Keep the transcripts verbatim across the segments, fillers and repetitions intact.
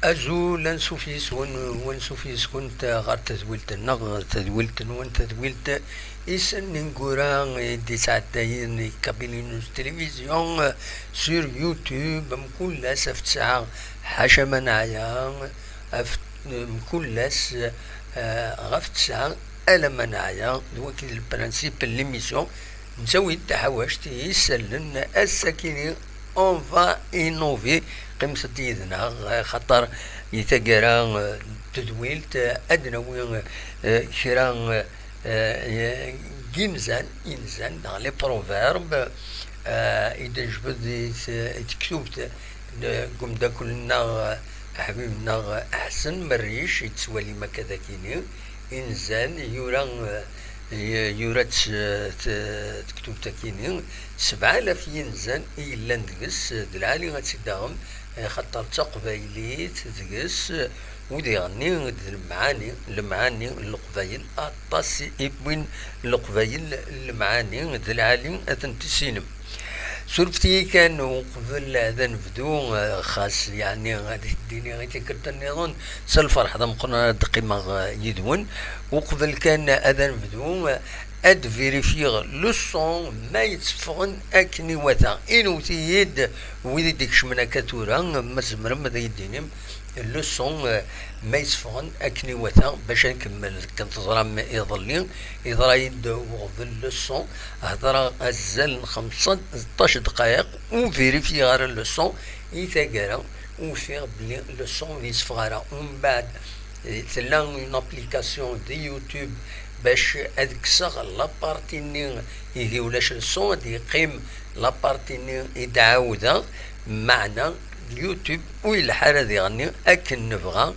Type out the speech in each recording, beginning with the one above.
Azul, ansuf yes-wen, wansuf yes-kent ɣer tedwilt-nneɣ, tadwilt-nwen, tadwilt Isem ineggura i d-isɛeddayen i Kabili News Télévision sur YouTube, mkul ass ɣef ttesɛa, ḥaca ma neɛya, ɣef, mkul ass, eh, ɣef ttesɛa alamma neɛya, d wagi d le principe n l'émission. Nettawi-d taḥawact i yisallen, ass-akini on va innover, qqimet-d yid-neɣ, xaṭer i taggara, eh, n tedwilt, eh, ad d-nawi, eh, kra, eh, eh, n yinzan, inzan, neɣ les proverbes, eh, i d-nejbed di t-, di tektubt n, n umeddakel-nneɣ, eh, aḥbib-nneɣ, eh, Ḥsen Merric, i d-tettwalim akka dagini, inzan, yura, eh, y-, yura-tt, eh, t-, tektubt-akini, sebɛa alaf yinzan i yellan deg-s, eh, d lɛali ad tt-id-taɣem, eh, xaṭer d taqbaylit deg-s, eh, u diɣenni d lemɛani, lemɛani n Leqbayel, aṭas i wwin Leqbayel lemɛani d lɛali ad ten-tissinem. Surfet-iyi kan uqbel ad nebdu, eh, xas, yeɛni, ad d-iniɣ i tikkelt nniḍen, s lferḥ d ameqqran ara d-qqimeɣ, eh, yid-wen. Uqbel kan ad nebdu, eh, ad vérifier le son ma yetteffɣen akken iwata. Inewwet-iyi-d wid i d-ikecmen akka tura, ma tzemrem ad iyi-d-tinim le son, eh, ma yetteffɣen akken iwata, bac ad nkemmel. Akken teẓram iḍelli, yeḍra-yi-d uɣbel le son, hedreɣ azal n xemseṭṭac dqayeq, ur vérifier ara le son, i taggara ufiɣ belli le son ur yetteffeɣ ara. Umbeɛd, eh, tella une application di YouTube bac ad kkseɣ la partie-nni ideg ulac le son, ad yeqqim la partie-nni i d-ɛawdeɣ, meɛna YouTube ur yelḥa ara diɣenni akken nebɣa.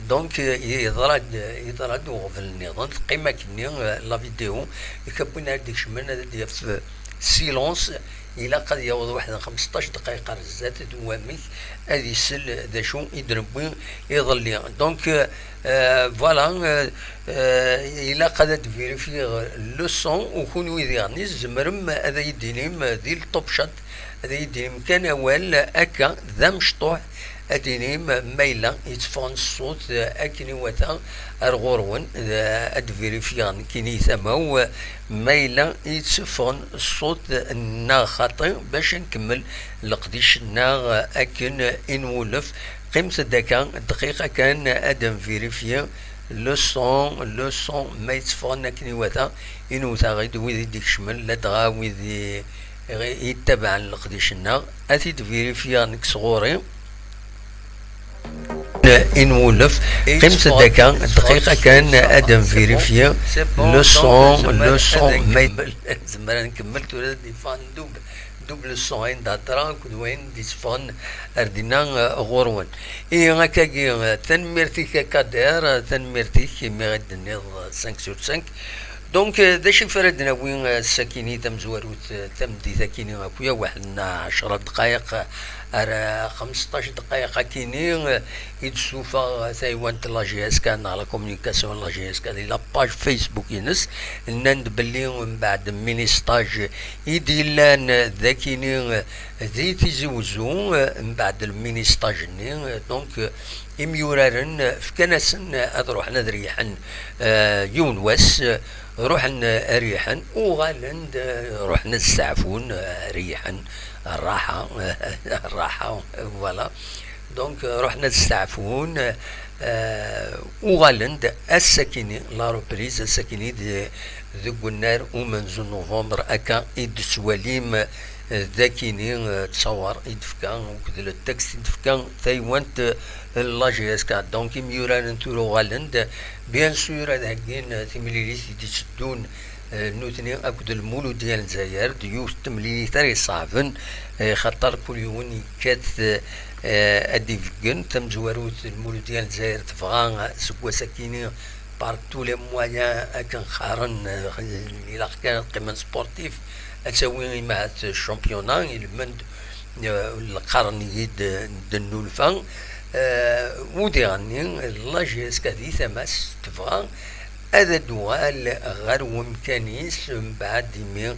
Donc, eh, yeḍra-d, yeḍra-d uɣbel nniḍen, teqqim akkenni, eh, la vidéo, i win ara d-ikecmen ad d-yaf, eh, silence, ilaq ad yaweḍ waḥed n xemseṭṭac dqayeq ar zdat, d wamek ad isel d acu i d-newwi iḍelli. Donc, euh, euh, voilà, euh, euh, ilaq ad d-vérifier le son, u kunwi diɣen tzemrem ad iyi-d-tinim di le top chat, ad iyi-d-tinim kan awal akka d amecṭuḥ, ad d-tinim ma yella yetteffɣen ṣṣut akken iwata ar ɣur-wen, ad d-vérifier nekkini tama-w, ma yella yetteffɣen ṣṣut neɣ xaṭi, bac ad nkemmel leqdic-nneɣ akken i nwulef. Qqimet-d akka dqiqa kan ad nvérifier le son, le son ma yetteffɣen akken iwata, inewwet-aɣ-id wid i d-ikecmen, ladɣa wid i, i yettabaɛen leqdic-nneɣ. Ad t-id-vérifier nekk sɣur-i. I nwulef, qqimet-d akka dqiqa kan ad nvérifier le son, le son ma, nezmer ad nkemmel tura ad d-iffeɣ double, double son, ayen d-heddreɣ akked wayen d-itteffɣen ar dinna, eh, ɣur-wen. Ihi akkagi, eh, tanemmirt-ik a Kader, eh, tanemmirt-ik imi i d-tenniḍ, eh, cinq sur cinq. Donc, eh, d acu i ara d-nawi, eh, ass-akini tamezwarut, eh, tameddit-akini akk, ya waḥed n ɛecra dqayeq, eh, ar, eh, xemseṭṭac dqayeq akini, eh, i d-tessufeɣ, eh, taywant n la J S K neɣ la communication n la J S K di la page Facebook-ines. Nnan-d belli mbeɛd mini stage i d-yellan, eh, dakini, eh, di Tizi Wezzu, eh, mbeɛd le mini stage-nni, eh, donc, eh, imyuraren, eh, fkan-asen, eh, ad ruḥen ad reyḥen, eh, yiwen wass, eh, ruḥen, eh, reyḥen, uɣalen-d, eh, ruḥen ad steɛfun, eh, reyḥen, rraḥa, rraḥa, voilà. Donc, eh, ruḥen ad steɛfun, eh, uɣalen-d ass-akini, la reprise, ass-akini d-, deg unnar umenzu n novembre, akka i d-tettwalim, eh, d akini, eh, ttawar i d-tefka, akked le texte i d-tefka taywant, eh, n la J S K. Donc, imyuraren tura uɣalen-d, bien sûr, ad heggin, eh, timlilit i d-itteddun, eh, nutni akked Lmuludya n Lezzayer, d yiwet n temlilit ara iṣeɛben, eh, xaṭer kul yiwen yekkat, eh, ad d-ibeggen. Tamezwarut, Lmuludya n Lezzayer tebɣa, eh, seg wass-akini, par tous les moyens, akken qqaren, eh, ilaq kan ad qqimen sportif, ad tawi imahat championnat, ilmend, eh, lqern i d-, d-nnulfa, eh, u diɣenni, la J S K di tama-s tebɣa ad d-tuɣal ɣer wemkan-is mbeɛd imi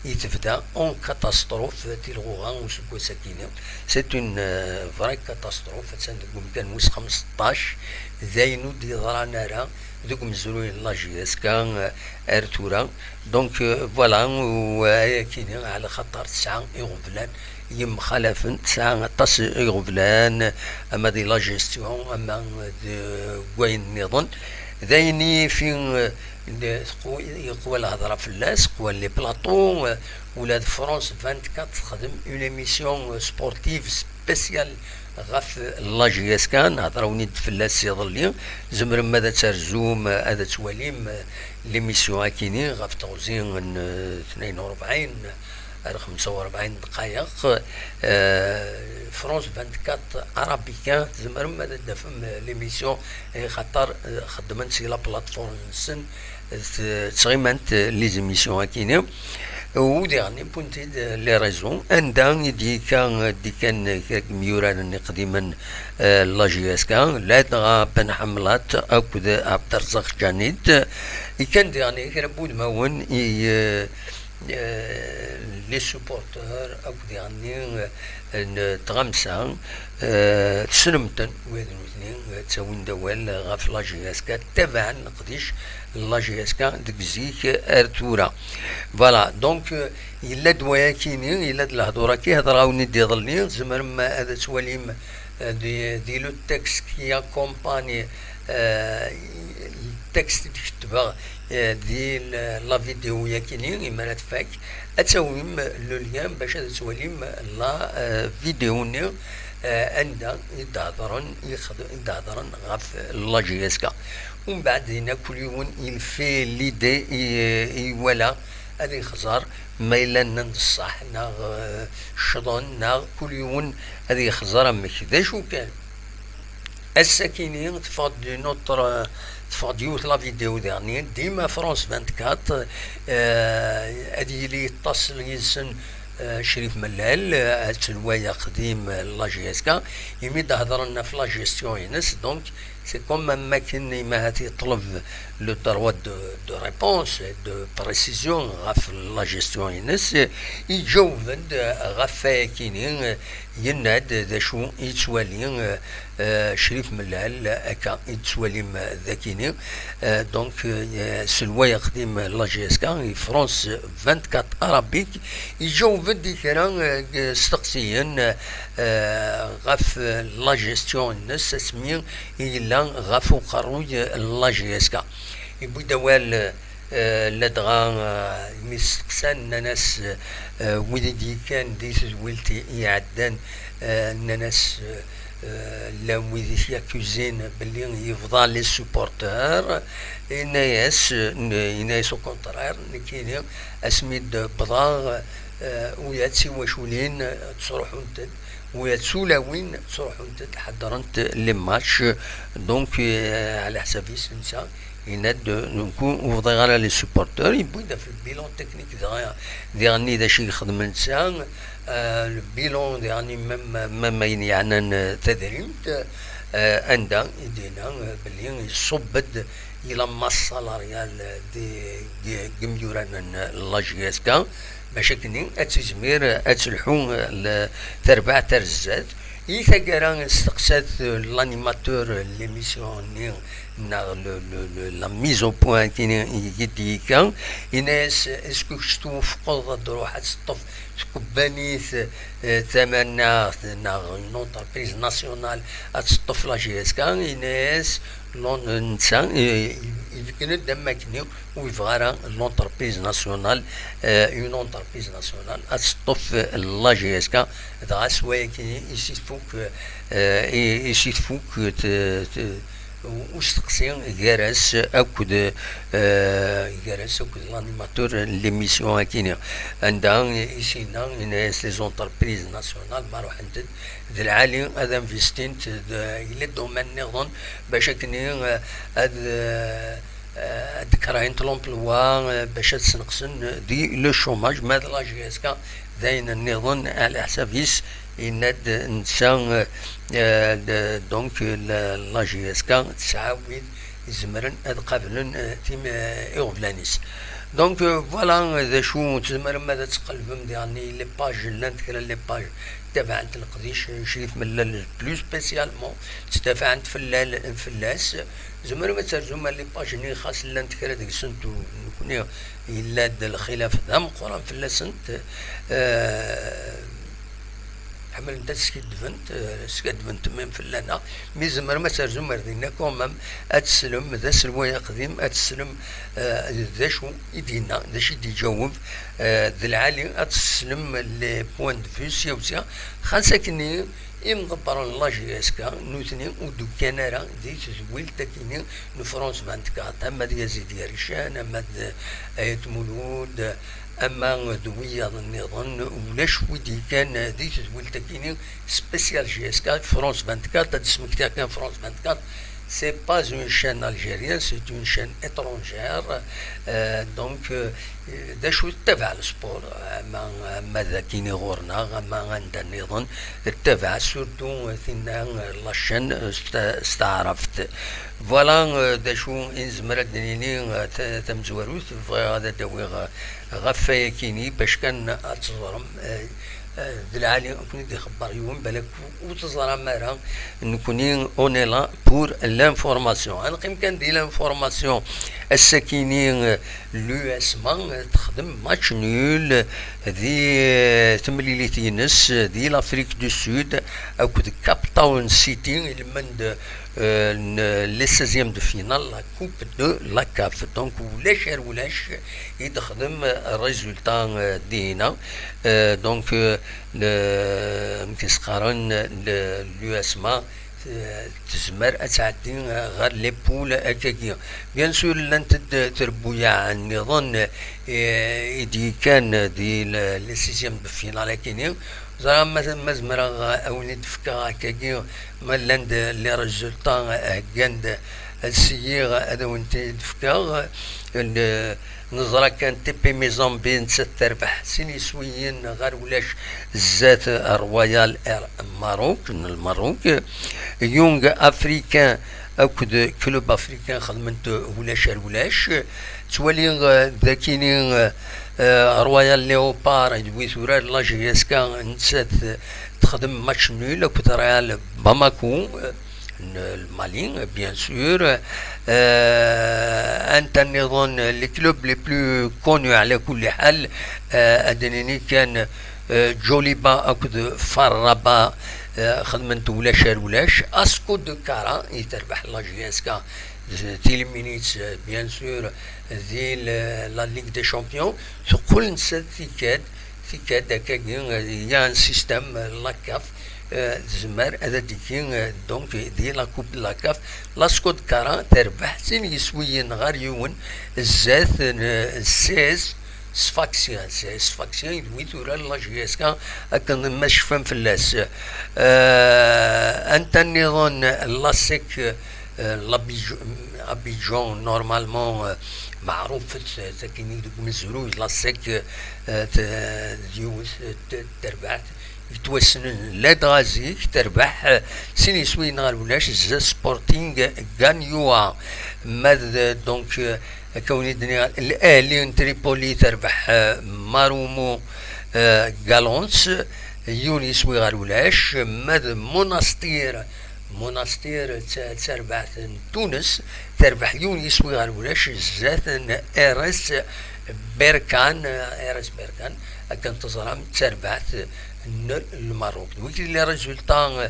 i tebda en catastrophe tilɣuɣa useggas-agi-nni. C'est une, euh, vraie catastrophe, attan deg wemkan wis xemseṭṭac, d ayen ur d-yeḍran ara deg umezruy n la J S K, euh, ar tura. Donc, euh, voilà, u ayakini ɛla xaṭer tesɛa iɣeblan yemxalafen, tesɛa aṭas iɣeblan, ama di la gestion, ama deg wayen nniḍen. D ayen i fi, euh, teqw-, yeqwa lhedra fell-as, qwan les plateaux, euh, ula d France vingt-quatre texdem une émission, euh, sportive spéciale ɣef la J S K, nehder-awen-id fell-as iḍelli. Tzemrem ad terzum, ad twalim, euh, l'émission akini ɣef teɣzi n, euh, tnayen u rebɛin ar xemsa u rebɛin dqayeq, euh, France vingt-quatre Arabica, tzemrem ad d-tafem, euh, l'émission, eh, xaṭer, euh, xeddmen si la plateforme-nsen, euh, ttɣimant, euh, les émissions akini. U diɣen, wwint-id, euh, les réseaux, anda i d-yekka, euh, d-kkan, euh, kra n yimyuraren iqdimen, euh, la J S K, ladɣa Ben Ḥemlat akked Abderrezaq Djanit. Kkan diɣen kra n wudmawen i, euh, euh, les supporters akk diɣenni, euh, n tɣamsa, euh, tessnem-ten, wid nutni, euh, ttawin-d awal ɣef la J S K, ttabaɛen leqdic n la J S K deg zik ar tura. Voilà, donc, euh, yella-d wayakini, yella-d lehdur-agi, hedreɣ-awen-id iḍelli, tzemrem ad twalim, euh, di, di le texte qui accompagne, euh, le texte i d-ketbeɣ, euh, di l-, la vidéo yakini, imi ara tfak, ad tawim le lien bac ad twalim la, euh, vidéo-nni, euh, anda i d-hedren, i xed-, i d-hedren ɣef la J S K. Umbeɛd dinna kul yiwen il fait l'idée i, i iwala ad ixẓer ma yella nnan d ṣṣeḥ neɣ, euh, ccḍen, neɣ kul yiwen ad ixẓer amek. D acu kan, ass-akini teffeɣ-d une autre, teffeɣ-d yiwet la vidéo diɣenni, dima France vingt-quatre, euh, ad yili yettaṣel yid-sen, euh, Crif Mellal, euh, ad telway aqdim, euh, la J S K, imi d-hedren ɣef la gestion-ines, donc c'est comme am akken imi ahat yeṭleb le droit de, de réponse et de précision ɣef la gestion-ines, iǧaweb-d ɣef wayakini, yenna-d d acu i yettwali, euh, Crif Mellal, akka i d-tettwalim dakini. Euh, donc, euh, selway aqdim la J S K i France vingt-quatre Arabique, iǧaweb-d i kra, euh, n yisteqsiyen, euh, ɣef la gestion-ines asmi i yella ɣef uqerruy n la J S K. Yewwi-d awal, euh, ladɣa, euh, mi steqsan, nnan-as, euh, wid i d-yekkan di tedwilt i iɛeddan, euh, nnan-as, euh, euh, llan wid i t-yakuzin belli yebḍa les supporters, yenna-yas, euh, yenna-yas au contraire, nekkini asmi d-wwḍeɣ, euh, ula d tiwaculin, euh, ttruḥunt-d, ula d tulawin ttruḥunt-d, ḥeddrent les matchs, donc, euh, ɛla ḥsab-is netta, yenna-d, euh, nekku ur bḍiɣ ara les supporters, yewwi-d ɣef le bilan technique dɣa, diɣenni d acu i yexdem netta, euh, le bilan diɣenni même, même ayen yeɛnan, euh, tadrimt, euh, anda i d-yenna, euh, belli iṣubb-d i la masse salariale di, di, deg imyuranen n la J S K, bac akken ad tizmir ad telḥu, euh, l-, terbaɛt ar zdat. I taggara, steqsat, euh, l'animateur n l'émission-nni, neɣ le, le, le, la mise au point-agi i d-yekka, yenna-yas, est-ce que kečč twufqeḍ ad d-truḥ ad teṭṭef tkebbanit, euh, tamannaɣt neɣ une entreprise nationale ad teṭṭef la J S K? Yenna-yas, non, netta, euh, ibeggen-d am wakken ur yebɣi ara l'entreprise nationale, euh, une entreprise nationale ad teṭṭef, euh, la J S K, dɣa s wayagi i s-tfuk, euh, i, i s-tfuk, euh, t-, t-, usteqsi gar-as akked, euh, gar-as akked l'animateur n l'émission akini, anda i s-yenna, yenna-yas les entreprises nationales ma ruḥent-d d lɛali ad investint d, les domaines nniḍen bac akken, euh, ad, euh, ad d-kerhent l'emploi, euh, bac ad sneqsen di le chômage, ma d la J S K d ayen nniḍen, ɛla ḥsab-is, yenna-d netta, euh, euh, d-, donc, la, la J S K tesɛa wid izemren ad qablen, eh, tim-, eh, iɣeblan-is. Donc, euh, voilà, euh, d acu tzemrem ad tqelbem diɣen i les pages, llant kra n les pages tabɛent leqdic, euh, Crif Mellal plus spécialement, ttdafɛent fell-, fell-as. Tzemrem ad terzum ar les pages-nni xas llant kra deg-sent u-, nekni yella-d lxilaf d ameqqran fell-asent. Euh, ḥemmlent ad skaddbent, euh, skaddbent même fell-aneɣ, mi tzemrem ad terzum ar dinna quand même, ad teslem d aselway aqdim, ad teslem, euh, d acu i d-yenna, d acu i d-iǧaweb, euh, d lɛali, ad teslem les points de vue sya u sya, xas akkenni imḍebbren n la J S K, nutni ur d-kkan ara di tedwilt akkenni n France vingt-quatre, ama d Yazid Yarican, ama d Ayt Mulud, ama d wiyaḍ nniḍen, ulac wi d-yekkan di tedwilt akkenni spécial J S K, France vingt-quatre, ad d-smektiɣ kan France vingt-quatre, c'est pas une chaîne algérienne, c'est une chaîne étrangère. Euh, donc, euh, d acu, tettabaɛ le sport, ama, ama d akkenni ɣur-neɣ, ama anda nniḍen, tettabaɛ surtout, euh, tinna, euh, la chaîne, euh, s ta-, s taɛrabt. Voilà, euh, d acu i nezmer ad d-nini, euh, ta-, tamezwarut, bɣiɣ ad d-awiɣ, euh, ɣef wayakini, bac kan ad teẓrem, euh, euh, d lɛali ad ken-id-ixebber yiwen, balak ur teẓram ara, nekni, on est là pour l'information. Ad neqqim kan di l'information, ass-akini, euh, l'U S M A, euh, texdem match nul, euh, di, euh, temlilit-ines, euh, di l'Afrique du Sud, akked Cape Town City, ilmend, euh, n les seizièmes de finale, la Coupe de la CAF. Donc, ulac ar ulac i d-texdem, euh, résultat, euh, dina. Euh, donc, euh, le, amek i s-qqaren, le, l'U S M A, euh, tezmer ad tɛeddi, euh, ɣer les poules akkagi. Bien sûr, llant-d trebbuyaɛ nniḍen, euh, i d-yekkan di le, les seizièmes de finale akini. Ẓriɣ ma, ma zemreɣ ad wen-id-fkeɣ akkagi, ma llan-d les résultats, heggan-d ad syiɣ ad awen-t-id-fkeɣ. N-, neẓra kan T P Mazembe nettat terbeḥ sin yiswiyen ɣer ulac zdat Royal Air Maroc n Lmerruk. Young Africain akked Club Africain xedmen-t ulac ar ulac. Ttwaliɣ, eh, d akini, eh, eh, Royal Leopard d wi turar la J S K, nettat, eh, texdem match nul akked Real Bamako, eh, n Lmali, bien sûr. Eh, anta nniḍen, les clubs les plus connus ɛla kulli ḥal, eh, ad d-nini kan, eh, Djoliba akked Far Rabat, eh, xedmen-t ulac ar ulac. Asco de Kara i terbeḥ la J S K, d-, tilimin-itt, eh, bien sûr, di l-, la Ligue des Champions, teqqel nettat tikkad, tikkad akkagi, eh, il y a un système, eh, la CAF, eh, tezmer ad d-tigi, eh, donc, di la Coupe de la CAF, l'Asco de Kara terbeḥ sin yiswiyen ɣer yiwen zdat n, eh, seize Sfaxien, Sfaxien d wi turar la J S K akken ma tecfam fell-as. Eh, anta nniḍen, l'ASEC, eh, l'Abidj-, Abidjan, normalement, eh, meɛrufet, eh, takini deg umezruy, l'ASEC, eh, t-, d yiwet, eh, t-, terbaɛt yettwassnen ladɣa zik, terbeḥ, eh, sin yiswiyen ɣer ulac, zdat Sporting Gagnoa. Ma d, donc, eh, akka wen-id-nniɣ, L'Ahli n Tripoli terbeḥ, eh, Marumo, eh, Galons, yiwen yiswi ɣer ulac. Ma d Monastir, Monastir d ta-, d tarbaɛt n Tunes, terbeḥ yiwen yiswi ɣer ulac zdat n R S Berkane, R S Berkane, akken teẓram, d tarbaɛt n Lmerruk. D wigi les résultats, euh,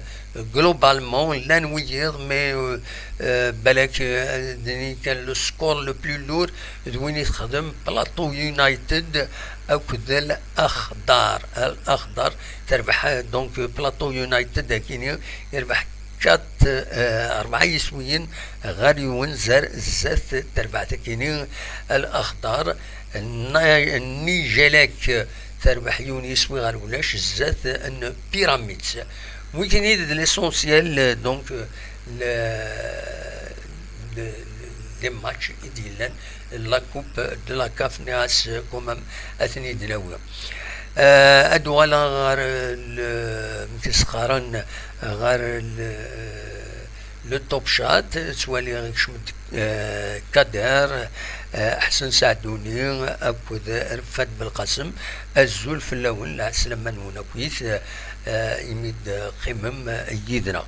globalement, llan wiyiḍ, mais, euh, euh, balak, euh, d-nini kan le score le plus lourd d win i texdem Plateau United akked Al Akhdar. Al Akhdar terbeḥ, euh, donc, euh, Plateau United, akini, yerbeḥ quatre, euh, rebɛa yiswiyen ɣer yiwen zar zdat terbaɛt, akini, Al Akhdar. Ni-, Nijelek terbeḥ yiwen yiswi ɣer ulac zdat n Pyramids. Wigini d l'essentiel, donc, le, le, les matchs i d-yellan, la coupe de la CAF, nniɣ-as quand même ad ten-id-nawi. Euh, ad uɣaleɣ ɣer le, amek i s-qqaren, ɣer le, Le Top Chat, ttwaliɣ ikcem-d, eh, Kader, eh, Ḥsen Saɛduni akked Rfat Belqasem. Azul fell-awen, lɛeslama-nwen akkit, eh, imi d-teqqimem yid-neɣ.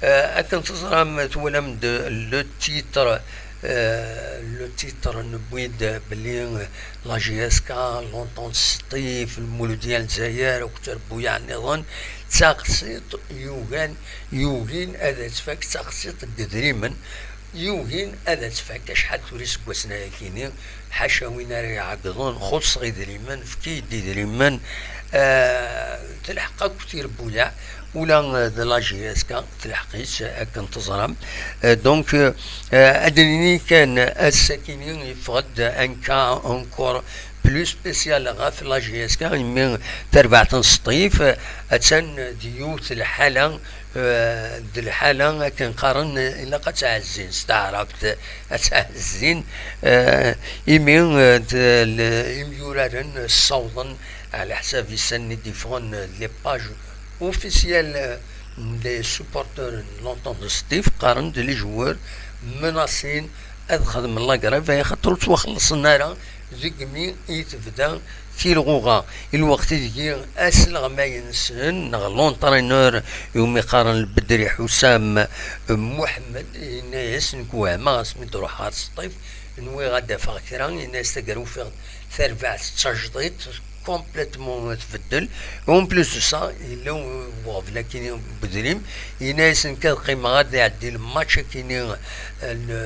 Eh, akken teẓram, twalam-d le titre, eh, le titre newwi-d belli la J S K, l'Entente Sṭif, Lmuludya n Lezzayer akked trebbuyaɛ nniḍen d taqsiṭ yugan, yugin ad tfak, d taqsiṭ n yedrimen yugin ad tfak. Acḥal tura iseggasen ayakini, ḥaca win ara iɛeggḍen, xuṣṣeɣ idrimen, efk-iyi-d idrimen, eh, telḥeq akk trebbuyaɛ, ula, eh, d la J S K telḥeq-itt akken teẓram. Eh, donc, eh, ad d-nini kan ass-akini yeffeɣ-d un cas encore plus spécial ɣef la J S K, imi tarbaɛt n Sṭif, eh, attan d yiwet lḥala, eh, d lḥala akken qqaren, eh, ilaq ad tɛezzin s taɛrabt, ad tɛezzin, eh, imi, eh, d-, l-, imyuraren ssawḍen ɛla ḥsab issan i d-yeffɣen, eh, les pages officielles, eh, des supporters n l'Entente Sṭif, qqaren-d les joueurs menacin ad xedmen la grève, ay axaṭer ur ttwaxellṣen ara deg mi i tebda tilɣuɣa. I lweqt ideg asleɣmay-nsen, neɣ l'entraîneur iwumi qqaren Lbedri Ḥusam Muḥemmed, yenna-yas: "Nekk wehmeɣ asmi d-ruḥeɣ ɣer Sṭif, nwiɣ ad d-afeɣ kra." Yenna-yas: "Taggara ufiɣ-d tarbaɛt d tajdiṭ, complètement tbeddel. En plus de ça, yella uɣbel akini n udrim." Yenna-yas: "Nekk ad qqimeɣ ad iɛeddi le match akini, le,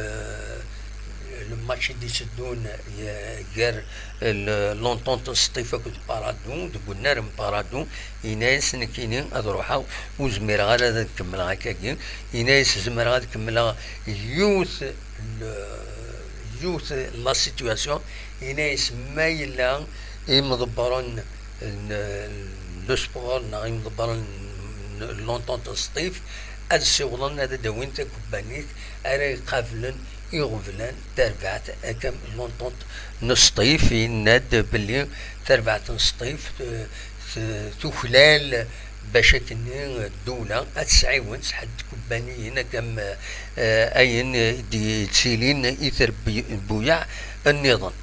le match i d-itteddun, eh, gar, eh, le, l'Entente Sṭif akked Paradou, deg unnar n Paradou." Yenna-yas: "Nekkini ad ruḥeɣ, ur zmireɣ ara ad kemmleɣ akkagi." Yenna-yas: "Zemreɣ ad kemmleɣ yiwet, le, yiwet la situation." Yenna-yas: "Ma yella imḍebbren n, n sport neɣ imḍebbren n l'Entente Sṭif, ad ssiwḍen, ad d-awin takebbanit ara iqablen iɣeblan tarbaɛt." Akka l'Entente n Sṭif yenna-d belli tarbaɛt n Sṭif t-, t-, tuklal bac akkenni ddula ad tesɛiwen s ḥedd tkebbaniyin akka am, eh, ayen i d-yettilin i trebbuyaɛ nniḍen.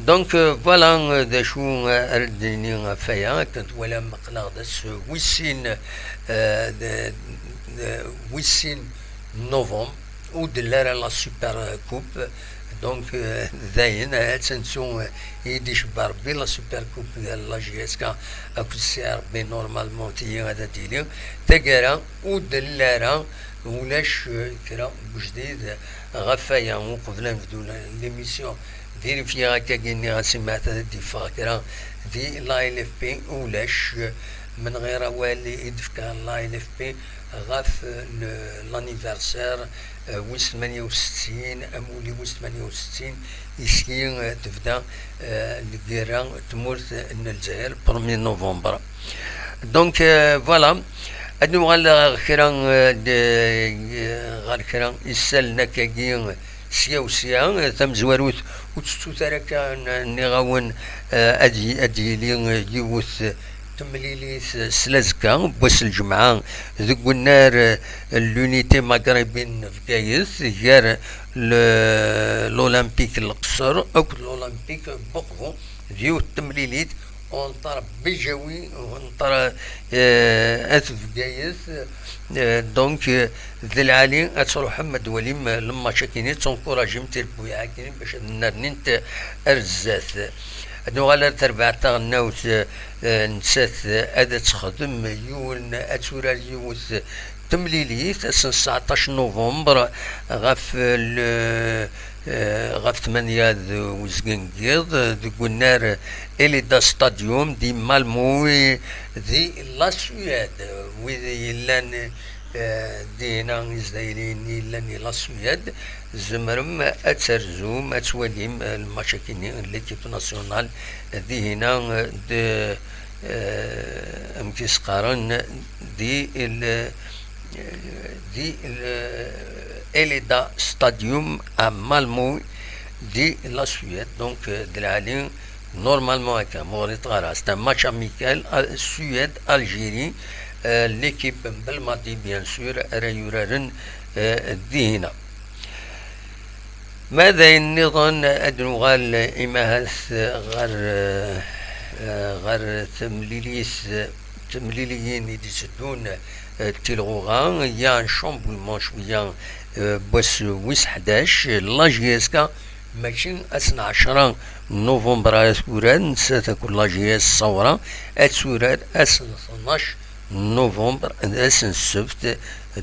Donc, euh, voilà, euh, d acu, euh, ara d-nini ɣef waya, akken twalam aql-aɣ d ass wis sin, euh, d, d, wis sin novembre, ur d-telli ara la Super Coupe. Donc, euh, dayen, euh, ad tt-nettu, euh, i d-icebba Rebbi, la Super Coupe n la J S K akked C R B, normalement, tili ad d-tili. Taggara, ur d-telli ara, ulac, euh, kra n ujdid ɣef waya. Uqbel ad nebdu la-, l'émission, vérifier akkagi, nniɣ-as i Maɛtad ad d-yeffeɣ kra di la L F P, ulac. Menɣir awal i d-tefka la L F P ɣef, euh, le, l'anniversaire, euh, wis tmanya u settin, amulli wis tmanya u settin, isgi, euh, tebda, euh, lgirra n tmurt n Lezzayer, premier novembre. Donc, euh, voilà. Ad nuɣal ɣer kra, euh, de, ɣer kra isallen akkagi, sya u sya. Tamezwarut, ur tettut ara akka, n-, nniɣ-awen, euh, ad y-, ad yili, euh, yiwet temlilit s lazekka n wass n lǧemɛa deg unnar, euh, l'Unité Maghrébine n Bgayet, gar le, l'Olympique n Leqṣer akked l'Olympique n Buqbu. D yiwet temlilit entre Bijawi, entre, euh, At Bgayet, euh, donc, euh, d lɛali ad truḥem ad twalim, euh, le match akini, ad tencouragim tirebbuyaɛ akini bac ad nernint ar zdat. Ad nuɣal ar terbaɛt taɣelnawt, euh, nettat, euh, ad texdem yiwen, ad turar yiwet temlilit ass n sɛeṭṭac novembre ɣef le, eh, ɣef tmanya d uzgen n yiḍ, deg unnar Eleda Stadium di Malmö di la Suède. Wid yellan, eh, dihina, Izzayriyen yellan di la Suède, tzemrem ad terzum, ad twalim, eh, lmatch akini n l'équipe nationale dihina, eh, de, eh, amek i s-qqaren, di l-, di l-, Eleda Stadium à Malmö di la Suède. Donc, eh, d lɛali, normalement, akka, ma ur ɣriɣ ara, c'est un match amical, eh, Suède-Algérie, Euh, l'équipe n Belmadi, bien sûr, ara yuraren, euh, dihina. Ma d ayen nniḍen, ad nuɣal imahat ɣer, euh, ɣer temlilit, temliliyin i d-iteddun, euh, tilɣuɣa. Il y a un chamboulement cwiya, euh, n wass wis ḥdac, la J S K mačči ass n ɛecra november ara turar, nettat akked la J S Sawra ad turar ass n tnac novembre, d ass n ssebt,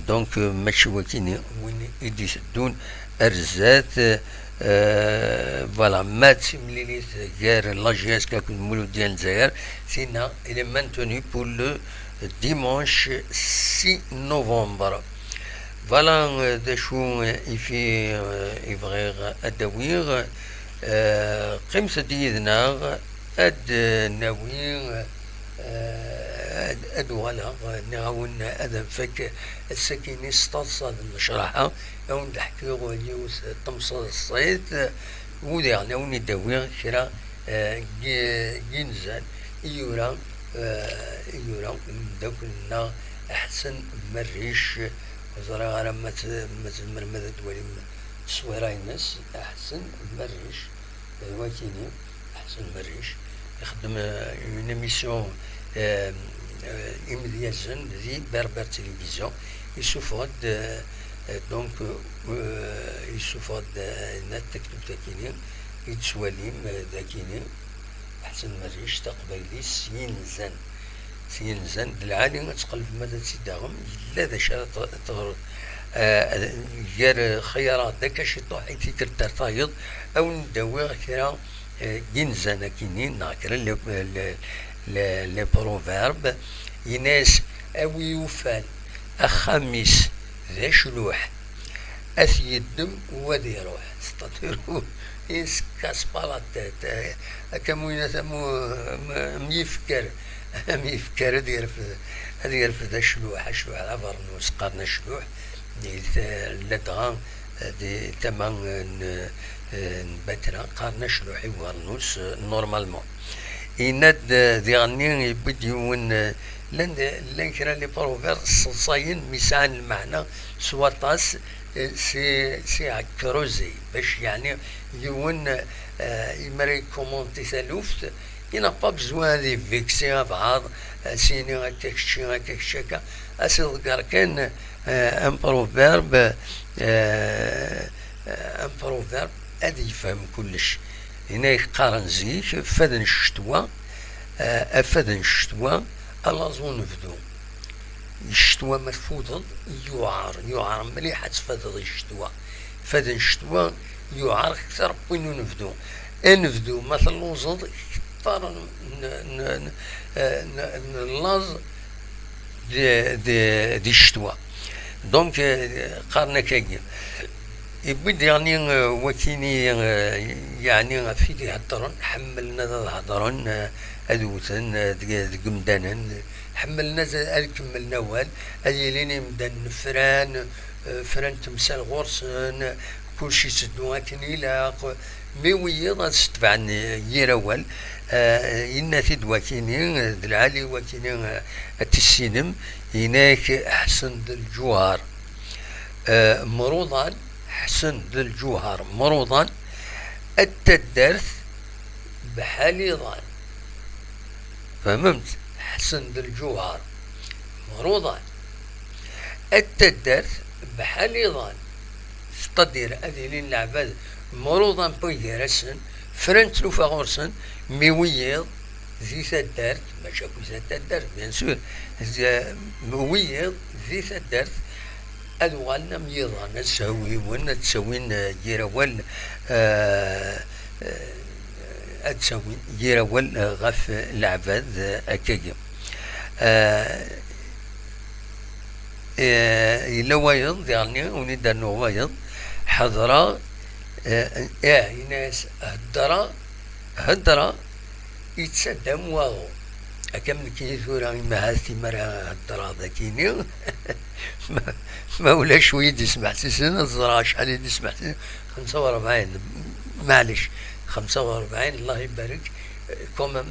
donc, euh, mačči wakini win i d-iteddun ar zdat. Euh, voilà, ma d timlilit gar la J S K akked Muludya n Lezzayer, tinna, elle est maintenue pour le dimanche six novembre. Voilà, euh, d acu, euh, i fi, euh, i bɣiɣ ad d-awiɣ. Euh, qqimet-d yid-neɣ, ad, euh, nawi, euh, ad, ad uɣaleɣ, euh, nniɣ-awen ad nfak ass-agi-nni s taḍsa d nnecraḥa, ad wen-d-ḥkiɣ yiwet n temseḍsit, u diɣen ad wen-id-awiɣ kra, euh, n yi-, n yinzan i yura, euh, i yura umeddakel-nneɣ Ḥsen Merric. Ur ẓriɣ ara ma t-, ma tzemrem ad twalim tteswira-ines, Ḥsen Merric. D wakini, Ḥsen Merric, ixeddem, euh, une émission, euh, euh, imedyazen di Berbère Télévision. Yessufeɣ-d, euh, euh, donc, euh, yessufeɣ-d, euh, ayen ad taktubt akini, i tettwalim, euh, dakini, Ḥsen Merric, taqbaylit s yinzan. S yinzan, d lɛali ad tqelbem ad tt-id-taɣem, yella d acu ara t-, teɣreḍ. Ah, gar xiyara d akka ciṭuḥ i tikkelt ar tayeḍ, ad wen-d-awiɣ kra, eh, n yinzan akini, neɣ kra n les, les, les, les proverbes. Yenna-yas: a wi yufan axxam-is d acluḥ, ad t-yeddem u ad iruḥ. C'est-à-dire, il se casse pas la tête. Akka am win, am, am, am yifker, am yifker ad yerfed, ad yerfed acluḥ, acluḥ d abernus, qqaren acluḥ, di t-, ladɣa di tama n, n Batra, qqaren acluḥ i ubernus, normalement. Yenna-d, eh, diɣenni yewwi-d yiwen, eh, llan, llan kra n les proverbes sseḍsayen mi sɛan lmeɛna s waṭas, eh, c'est, c'est à creuser, bac yeɛni yiwen, eh, imi ara yekkumanti taluft, il n'a pas besoin ad iviksi abɛaḍ, eh, ad s-yini akka kečči, akka kečči, akka. Ad s-iḍegger kan, eh, un proverbe, eh, eh, un proverbe, ad yefhem kullec. Yenna-yak qqaren zik, fad n ccetwa, eh, afad n ccetwa, alaẓ unebdu. Ccetwa ma tfudeḍ, yuɛer, yuɛer mliḥ ad tfadeḍ i ccetwa. Fad n ccetwa yuɛer akter n win unebdu. Anebdu ma telluẓeḍ, kter n, n, n, n, n, n laẓ di, di, di ccetwa. Donc, eh, qqaren akkagi. Yewwi-d diɣenni, eh, wakini, eh, yeɛni ɣef i d-iheddren, ḥemmlen ad, ad hedren, eh, ad wten, eh, deg, deg yimdanen, ḥemmlen ad, ad kemmlen awal, ad yilin imdanen fran, eh, fran temsal ɣur-sen, kullec yetteddu akken ilaq, mi wiyiḍ ad setbeɛen yir awal. Eh, yenna-t-id wakini, d lɛali wakini, eh, ad tissinem, yenna-yak ḥsen d lǧuher. Eh, mruḍan, ḥsen d lǧuher, mruḍan, at taddart bḥal iḍan. Fehmemt? Ḥsen d lǧuher, mruḍan. At taddart bḥal iḍan. C'est-à-dire, ad ilin leɛbad mruḍan n wid gar-asen, fran tlufa ɣur-sen, mi wiyiḍ di taddart, mačči akk di taddart, bien sûr, z-, wiyiḍ di taddart, ad uɣalen am yiḍan, ad sehwiwen, ad ttawin, eh, yir awal, eh, eh, ad ttawin yir awal, eh, ɣef leɛbad, eh, akkagi. Eh, eh, yella wayeḍ, diɣenni, wen-id-rnuɣ wayeḍ, ḥedṛeɣ, eh, eh, yenna-yas, heddṛeɣ, heddṛeɣ, yettaddam waḍu. Akka am nekkini tura, imahat imi ara heddreɣ dakini, ma, ma ulac wi yi-d-ismeḥsisen, ad ẓreɣ acḥal i d-ismeḥsisen. Xemsa u rebɛin, maɛlic, xemsa u rebɛin, Allah ibarek, quand même,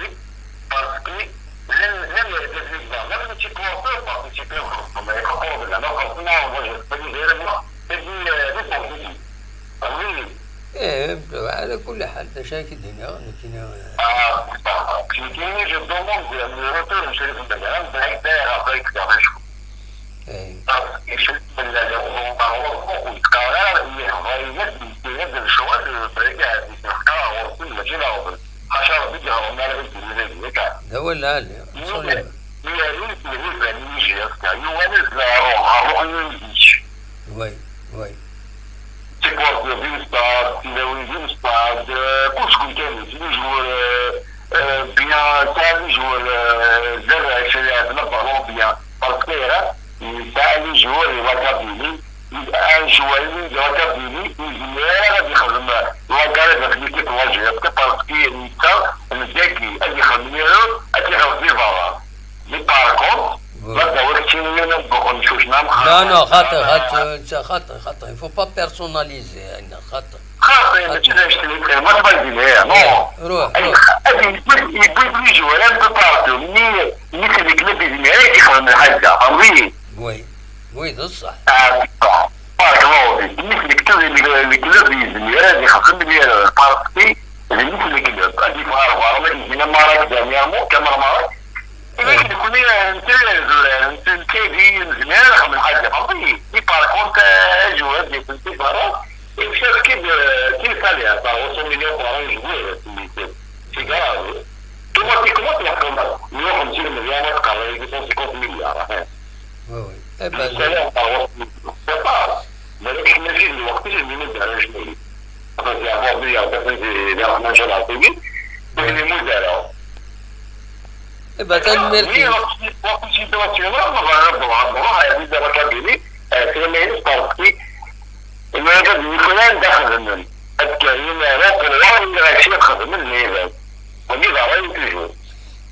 Tiziri, parce que llan, llan yergazen i yeẓran, même les supporters participaient au regroupement, mais quand on a, quand on a envoyé, c'est des éléments, c'est des, euh, des politiques. Ala kulli ḥal, d acu ara k-id-iniɣ, nekkini, ah, nekkini, je demande le retour n Crif Mella, anda ay d-, anda ay d-, eh, Crif Mella, ur yeqqar ara i Leqbayel ad d-lecɣal, bɣiɣ ad d-ttnefqaɣ ɣur-sen, mačči d aɣbel. Ḥaca Rebbi i iɣermen ara d-yini dagi, akka. D awal lɛali, absolument. Yuɣal-d lhiba n yijirka, yuɣal-d ɣer uqerru-nni n zik. Oui, oui. Tikwart d imsṭad, tilawin d imsṭad, eh, kullec deg umkan-is, les joueurs, eh, eh, bien, sɛan les joueurs, eh, d arrac, ad iɛedden aballon bien. Parce que, eh, yesɛa les joueurs i l'académie, un joueur i l'académie, ur yezmir ara ad yexdem la carrière deg l'équipe n l'Algérie, parce que netta, dagi, ad yexdem l'erreur, ad t-yexdem di berra. Mais par contre, oui, ma d-awiɣ keččini ad d-buqen cucna. Non, non, xaṭi, xaṭi, xaṭi, xaṭi, il faut pas personnaliser, xaṭi. Xaṭi, mačči d anect-nni kan, ma tbaydin, eh, non. Ruḥ, ruḥ. Ad yewwi, yewwi les joueurs un peu partout, mais, mais c'est les clubs i yezmir ad yexdem lḥaǧa, fehmtiyi? Oui, oui, d ṣṣeḥ. Ah, d'accord. Barakallahu fik. Mais c'est les clubs, les, les clubs i yezmir ad yexdem l'erreur, parce que d les clubs. Ad yeffeɣ ɣer berra, ma d-yegina Maroc dernièrement, Kamel Maroc. Imi nekkni, eh, netta d azuran, netta, netta di, nezmer ad nexdem lḥaǧa, fehmtiyi? Mais par contre, eh, ajuhad di tenti berra, il cherche que de, que le salaire, par grosso million par an, joueur, c'est, c'est grave. Automatiquement, tu vas comme mille cinquante millions, tu vas comme deux cent cinquante milliards, hein. Oui, oui. Eh ben, le salaire, par grosso million, c'est pas, mais le, le, le, le, le, le, le, le, Enfin, c'est encore mieux, en fait, c'est les armes, machin, là, c'est lui. Donc, les mots, alors. Eh ben, tanemmirt-ik. Oui, alors, c'est une situation, là, on va, on va, on va, on va, on va, c'est le meilleur parti. Et moi, je dis, il faut aller dans le, الكريم، alors, pour voir, il reste le, mais, euh, on y va, ouais, toujours.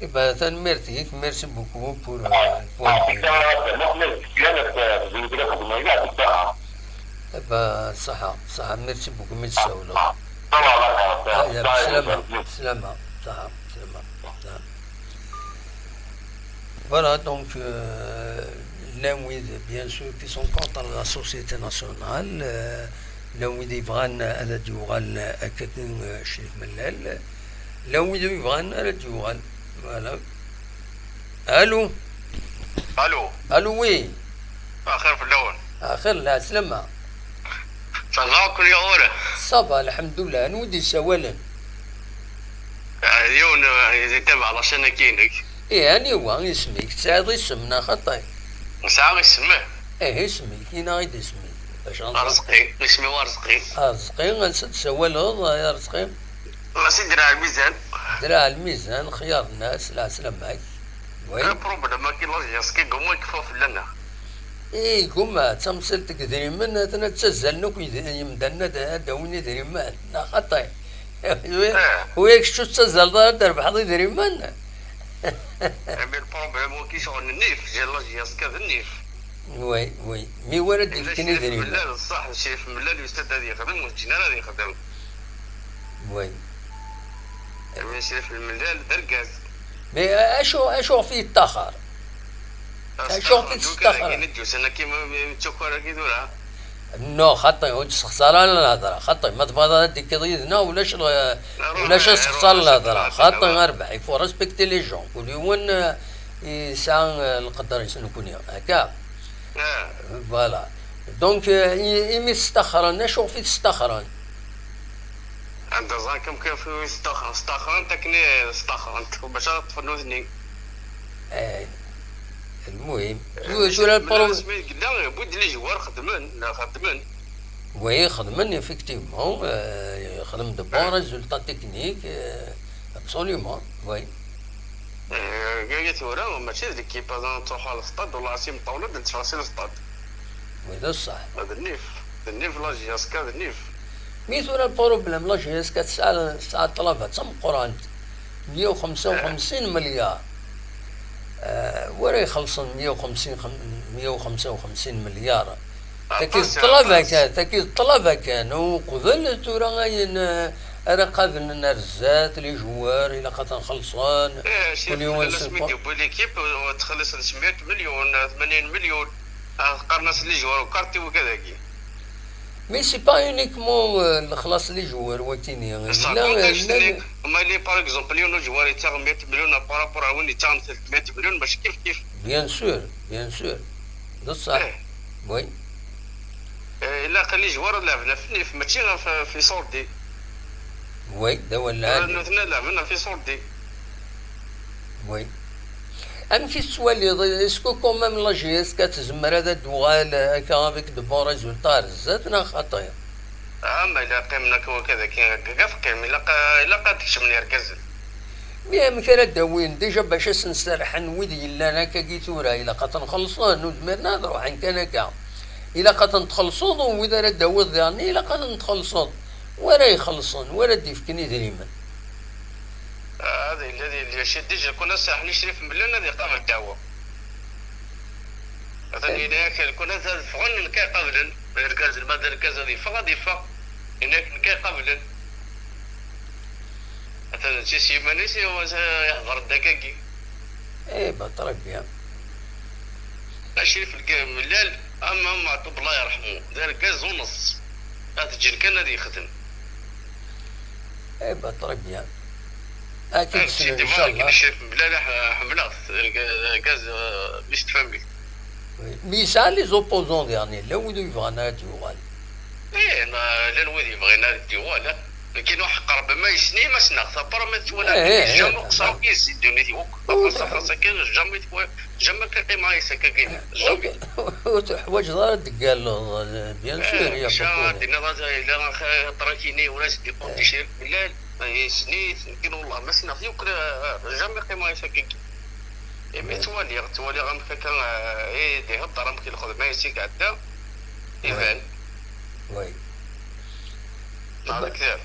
Eh ben, tanemmirt-ik, merci beaucoup pour, euh, le point de vue. Eh ben, ṣṣeḥḥa, ṣṣeḥḥa, merci beaucoup, mi d-tsawleḍ. Aya, bislama, bislama, ṣṣeḥḥa, bislama, ṣṣeḥḥa. Voilà, donc, euh, llan wid, bien sûr, qui sont contre la société nationale, euh, llan wid yebɣan ad d-yuɣal akka, euh, Crif Mellal, llan wid yebɣan ara d-yuɣal. Voilà. Allô? Allô? Allô, oui. Axir fell-awen. Axir, lɛeslama. Ça va, kul yaɣur? Ça va, lḥemdullah. Anwa i d-yessawalen? Ah, yiwen, eh, yetbeɛ la chaîne-agi-inek. Ih, aniwa isem-ik? Tesɛiḍ isem, neɣ xaṭi? Nesɛa isem. Ih, isem-ik, ini-aɣ-id isem-ik. Bac ad nẓer. Arezqi, isem-iw Arezqi. Arezqi, ansa d-tsawaleḍ, ay Arezqi? Ɣas i Draɛ Lmizan. Draɛ Lmizan, xyar nnas, lɛeslama-k. Oui. Le problème-agi, la jeunesse-agi, gumma yekfa fell-aneɣ. Ih, gumma, d tamsalt n yidrimen, atna ttazzalen akk yid-, yemdanen ad, ad d-awin idrimen, neɣ xaṭi? Wi-, eh, wi kečč ur tettazzaleḍ ara ad d-trebḥeḍ idrimen? Mais le problème-agi, ccɣel n nnif, j'ai la jeunesse-agi d nnif. Oui, oui. Mi wara d-yefken idrimen. Mellal, ṣṣeḥ, Crif Mellal yusa-d ad yexdem, ur ǧǧin ara ad yexdem. Oui. Amin Crif Lmellal d argaz. Mais, euh, acu, acu ɣef yettaxer? Acu ɣef yettaxer? Ayen i d-yusan akka, ma, ma, ma ttukkar akka tura? Non, xaṭi, ur d-sexṣar ara lhedra. Xaṭi, ma tebɣiḍ ad d-tekkiḍ yid-neɣ, ulac l-, ulac asexṣar n lhedra. Xaṭi, a Rbeḥ, il faut respecter les gens. Kul yiwen, euh, yesɛa, euh, lqedr-is nekni. Akka? Voilà. Donc, euh, i-, imi staxren, acu ɣef i t-staxren? Anda ẓran-kem kif i staxren, staxren-t akken i staxren-t, bac ad ṭṭfen nutni. Eh, lmuhim, tura, tura lpro-, asmi yella, wid les joueurs xedmen, xedmen. Oui, xedmen, effectivement, euh, xedmen de bons résultats techniques, euh, absolument, oui. Eh, aya tura, mačči d l'équipe, ad truḥ ɣer lestad, wala si mṭawla, ad netteffeɣ si lestad. Oui, d ṣṣeḥ. D nnif, d nnif, la J S K d nnif. Mi tura lproblème, la J S K tesɛa, tesɛa ṭṭlaba d tameqqrant, meyya u xemsa u xemsin milyar. Eh, wara ixellṣen meyya u xemsin, xem-, meyya u xemsa u xemsin milyar. Taki d ṭṭlaba kan, taki d ṭṭlaba kan. Uqbel tura ayen, eh, ara qablen ar zdat, les joueurs, ilaq ad ten-xellṣen. Eh, kul yiwen s lpo-, mi d-yewwi l'équipe, u txelleṣ d meyya milyun, tmanyin milyun. Ah, qqaren-as les joueurs, ukarti wigad-agi. Mais c'est pas uniquement, euh, lexlaṣ les joueurs wakini. Bessah, llan, llan, ma li, par exemple, yiwen ujwar yettaɣ meyya melyun par rapport à win yettaɣen telt meyya melyun, mačči kif kif. Bien sûr, bien sûr. D ṣṣeḥ. Eh. Oui. Eh, ilaq les joueurs ad leɛben ɣef nnif, mačči ɣef, ɣef iṣurdi. Oui, d awal lɛali. Nutni ad leɛben ɣef iṣurdi. Oui. Amek i tettwaliḍ? Est-ce que quand même la J S K tezmer ad d-tuɣal akka avec de bons résultats ar zdat, neɣ xaṭi? Ah, ma yella qqimen akka wakka daki, akka teqqim, ilaq, ilaq ad kecmen yergazen. Mi amek ara d-awin, déjà bac ad sen-serḥen wid yellan akkagi tura, ilaq ad ten-xellṣen, ur zmiren ad ruḥen kan akka. Ilaq ad ten-txellṣeḍ, u wid ara d-tawiḍ diɣen, ilaq ad ten-txellṣeḍ. Wa ara ixellṣen, wa ara d-ifken idrimen. Ah, ad yella, ad yella, déjà kun ad serḥen i Crif Mellal ad iqabel ddeɛwa. Atan yenna-yak, kun ad ffɣen nekk iqablen. Argaz, ma d argaz ad yeffeɣ, ad yeffeɣ. Yenna-yak nekk iqablen. Atan d tis yiman-is i wa-, ihḍer-d akkagi. Eh ben, très bien. Acrif lg-, Mellal, am, am Meɛtub, Allah yerḥmu, d argaz uneṣ. Ad t-ǧǧen kan ad yexdem. Eh ben, très bien. Ad k-id-ssnen, inchallah. Acrif Mellal, ḥ-, ḥemmleɣ-t, d argaz, euh, bis de famille. Oui. Mais yesɛa les opposants, diɣen, llan wid ur yebɣan ara ad yuɣal. Eh, ma llan wid yebɣin ad d-yuɣal, eh. Nekkini ur ḥeqqreɣ ma yessni ma ssneɣ-t, après ma t-twala, eh, eh, jamais qeṣṣreɣ yis di ddunit yakk. Ur après ça, tuḥ-, après ça, jamais t-, jamais qqimeɣ yis akka, jamais. Ur tuḥwaǧeḍ ara ad d-teggalleḍ, bien sûr, eh, il y a pas de problème. Ad d-tiniḍ, yella axaṭer akini ur as-d-iqum di Crif Mellal, yessni-t, nekkini wallah ma ssneɣ-t yakk, eh, jamais qqimeɣ yis akka. Imi ttwaliɣ, ttwaliɣ amek akka, eh, i d-ihedder, amek i lxedma-is i iɛedda, iban. Oui. Neɣ d ktir.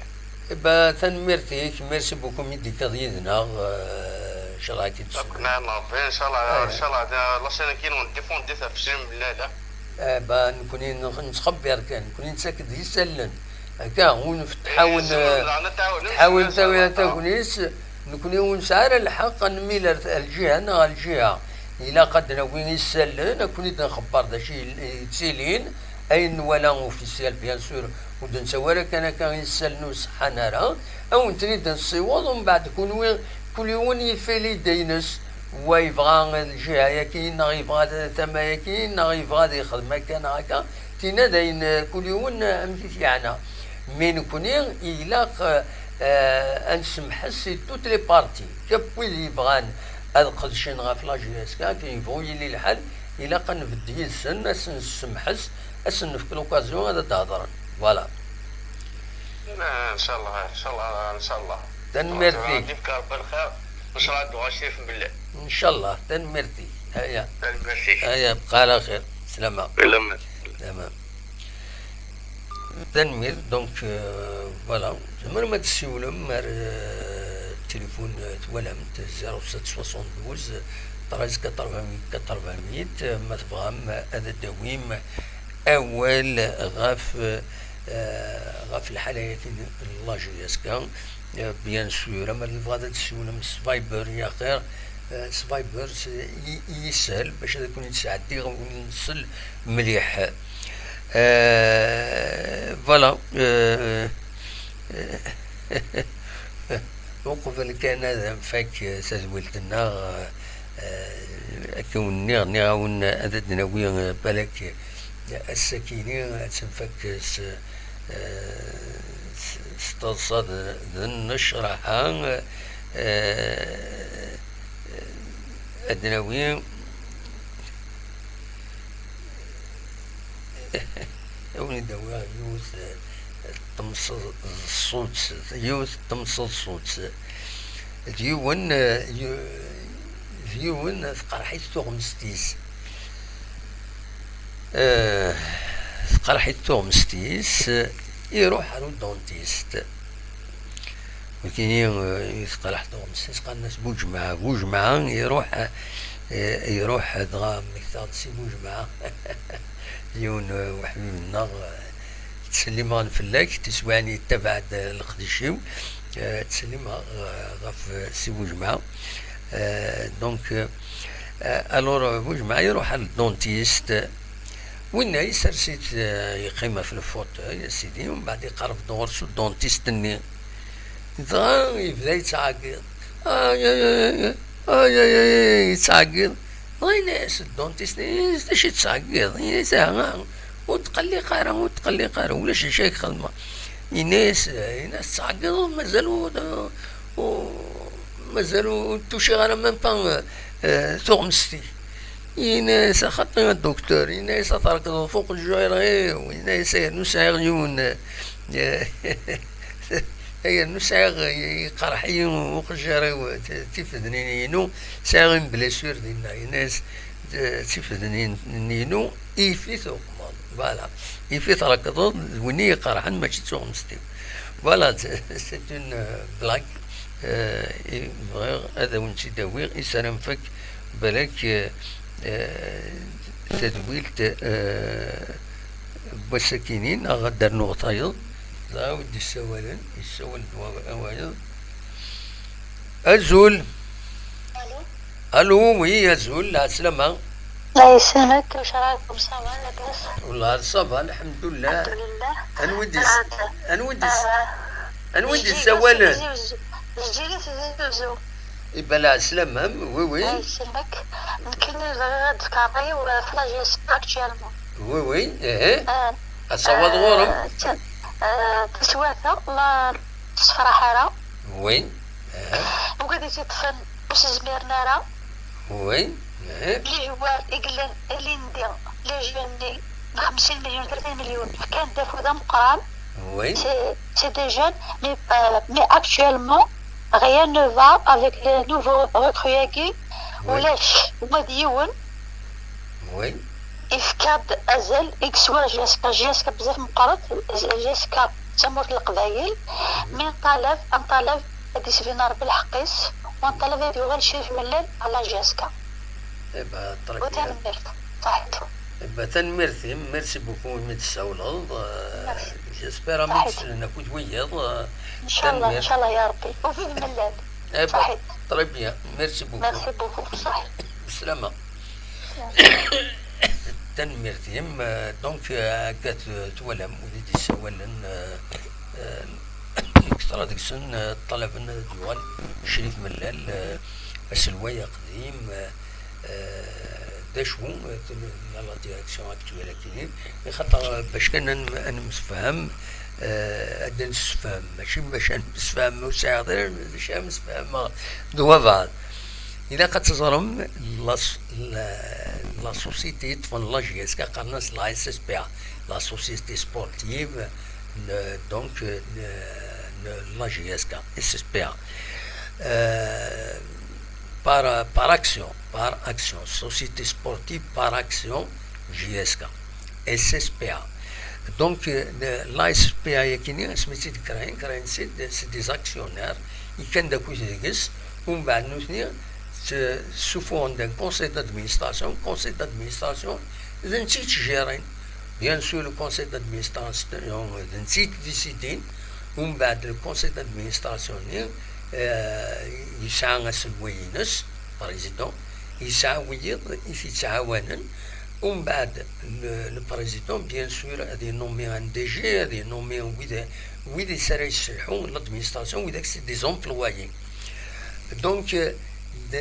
Eh ben, tanemmirt-ik, merci beaucoup mi d-tekkiḍ yid-neɣ, eh, inchallah ad k-id-ssneɣ. Akk neɛma Rebbi, inchallah, inchallah, la chaîne-agi n défendre ɣef Crif Mellal. Eh ben, nekkni nex-, nettxebbir kan, nekkni nettak-d isallen. Akka, ur nf-, tḥawen, eh, tḥawen tawi-, tagnit, nekkni ur nesɛi ara lḥeqq ad nmil ar t-, ar lǧiha neɣ ar lǧiha. Ilaq ad d-nawi isallen, ad ken-id-nxebber d acu i yettilin, ayen nwala officiel, bien sûr, ur d-nettawi ara kan akka isallen ur ṣeḥḥan ara, ad wen-ten-id-nessiweḍ, umbeɛd kunwi, kul yiwen yif l'idée-ines, wa yebɣa lǧiha-yaki, neɣ yebɣa tama-yaki, neɣ yebɣa ad yexdem akka neɣ akka, tinna d ayen, eh, kul yiwen, eh, amek i t-yeɛna. Mi nekkni ilaq, eh, ad nsemḥes si toutes les parties. Akk wid yebɣan ad qedcen ɣef la J S K, akken yebɣu yili lḥal, ilaq ad nbedd yid-sen, ad sen-nsemḥes, ad sen-nefk l'occasion ad d-hedren. Voilà. Ah, inchallah, inchallah, inchallah. Tanemmirt-ik. Ad yefk Rebbi lxir, nchallah ad d-tuɣal Crif Mellal. Inchallah, tanemmirt-ik. Aya. Tanemmirt-ik. Aya, bqa ɛla xir. Slama. Slama. Slama. Tanemmirt, donc, euh, voilà. Tzemrem ad tessiwlem ar, euh, tilifun, euh, twalam-t, zéro sept soixante-douze treize quatre-vingt-huit quatre-vingt-huit, euh, ma tebɣam ad d-tawim awal ɣef, euh, ɣef lḥala-agi n la J S K. Euh, bien sûr, ama yebɣa ad d-tessiwlem s Viber, ya xir, euh, s Viber, s-, i, i yisehel, bac ad ken-id-sɛeddiɣ, ur nsel mliḥ. Euh, voilà, euh, uqbel kan ad nfak tadwilt-nneɣ, euh, akken nniɣ, nniɣ-awen ad d-nawi, euh, balak, euh, ass-akini ad tt-nfak s, euh, s, s taḍsa d, d nnecraḥa, euh, ad d-nawi Ad wen-id-awiɣ yiwet, eh, temseḍṣut, yiwet temseḍṣut. D yiwen, eh, y-, d yiwen tqerḥ-it tuɣmest-is. Eh, tqerḥ-it tuɣmest-is, eh, iruḥ ar udentist. Wikini, eh, i teqreḥ tuɣmest-is, qqaren-as Bujemɛa. Bujemɛa iruḥ, eh, iruḥ dɣa mmektaɣ-d Si Bujemɛa. Yiwen, eh, uḥbib-nneɣ, eh, ttsellimeɣ fell-ak, tiswiɛin yettabaɛ-d, eh, leqdic-iw, eh, ttsellimeɣ, eh, ɣef, eh, Si Bujemɛa. Eh, donc, eh, alors, eh, Bujemɛa iruḥ ar le dentiste. Winna isers-itt, eh, yeqqim ɣef lfutay, a sidi, umbeɛd iqerreb-d ɣur-s udentist-nni. Dɣa yebda yettɛeggiḍ. Ay, ay, ay, ay, ay, ay, ay, ay, yettɛeggiḍ. Dɣa yenna-yas ddentist-nni: "D acu i tettɛeggiḍ?" Yenna-yas: "Aha, ur tqelliq ara, ur tqelliq ara, ulac d acu ay xedmeɣ." Yenna-yas, yenna-yas: "Tettɛeggiḍeḍ, mazal ur, ur, mazal ur d-tuciɣ ara même pas, eh, tuɣmest-ik." Yenna-yas: "Axaṭi a docteur," yenna-yas, "ad trekḍeḍ f uqejjir-iw." Yenna-yas: "Yernu sɛiɣ yiwen, eh, yernu sɛiɣ, yeqreḥ-iyi uqejjir-iw, t-, tifednin-inu, sɛiɣ une blessure dinna." Yenna-yas: "Tifednin-inu, yif-it uqmeḍ." Voilà. Yif-it rekḍeḍ d win i iqerḥen, mačči d tuɣmest-iw. Voilà, c'est une, euh, blague. Euh, i bɣiɣ ad awen-tt-id-awiɣ, i sarameɣ balak, euh, euh, tadwilt, euh, n wass-akini, neɣ ad d-rnuɣ tayeḍ. Dɣa wi d-issawalen, yessawel-d wa-, wayeḍ. Azul. Allô. Allô, oui, azul, lɛeslama. La yesselmek, amek rakum, ça va, labas? Wallah, ça va, lḥemdullah. Lḥemdullah. Anwi d-is-, ah, anwi d-is-, ah, anwi d-issawalen? Lǧil-is Tizi Uzzu. Iban lɛeslama-m, oui, oui. La yesselmek. Nekkini bɣiɣ ad d-fkeɣ ṛṛay-iw ɣef la G S K actuellement. Oui, oui, eh. Ah. Asawaḍ ɣur-m. Ah, t-, ah, taswiɛt-a, la tessefraḥ ara. Oui. Aha. Wigad i tt-iṭṭfen ur s-zmiren ara. Oui. Aha. Les joueurs i yellan ilindi, les jeunes-nni n xemsin milyun, tlatin milyun, fkan-d afud ameqqran. Oui. C'est, c'est des jeunes, mais, euh, mais actuellement, rien ne va avec les nouveaux recrues-agi. Oui. Ulac uma d yiwen. Oui. Yefka-d azal i yeswa J S K. J S K bezzaf meqqret, J S K d tamurt n Leqbayel, mi nṭalab, ad nṭalab ad d-isbin Rebbi lḥeqq-is, u nṭalab ad yuɣal Crif Mellal ɣer la J S K. Eh ben, très bien. U tanemmirt. Ṣaḥit. Eh ben, tanemmirt-im, merci beaucoup imi d-tessawleḍ. Euh, merci. J'espère ami d-slen akk wiyaḍ. Euh, ncallah, tanemmirt. Ncallah ya Rebbi. U Crif Mellal. Eh ben, ṣaḥit. Très bien, merci beaucoup. Merci beaucoup, ṣaḥit. Bislama. Tanemmirt-im. Euh, donc, euh, akka t-, twalam, wid i d-yessawalen, euh, euh, kter deg-sen, euh, ṭṭalaben ad yuɣal Crif Mellal, euh, aselway aqdim, euh, euh, d acu, euh, la direction actuelle akini, ixaṭer, euh, bac kan ad n-, ad nemsefham, euh, ad d-nemsefham, mačči bac ad nemsefham, ur sɛiɣ ara d acu ad msefhameɣ d wabeɛd. Ilaq ad teẓrem la, la, la société yeṭṭfen la J S K, qqaren-as la S S P A, la société sportive, n, donc, n, n la J S K, S S P A. Euh, par, par action, par action, société sportive par action, J S K, S S P A. Donc, euh, la S S P A yakini, asmi tt-id-créen, créen-tt-id, c'est des actionnaires, yekkan-d akk deg-s, umbeɛd nutni tt-, ssufuɣen-d un conseil d'administration, conseil d'administration, d netta i tt-géren. Bien sûr, le conseil d'administration, d netta i t-décidin, umbeɛd le conseil d'administration-nni, euh, yesɛa aselway-ines, président, yesɛa wiyiḍ i t-yettɛawanen, umbeɛd le, le président, bien sûr, ad inommi un D G, ad inommi wid, wid i s ara yesselḥu l'administration, widak c'est des employés. Donc, euh, de,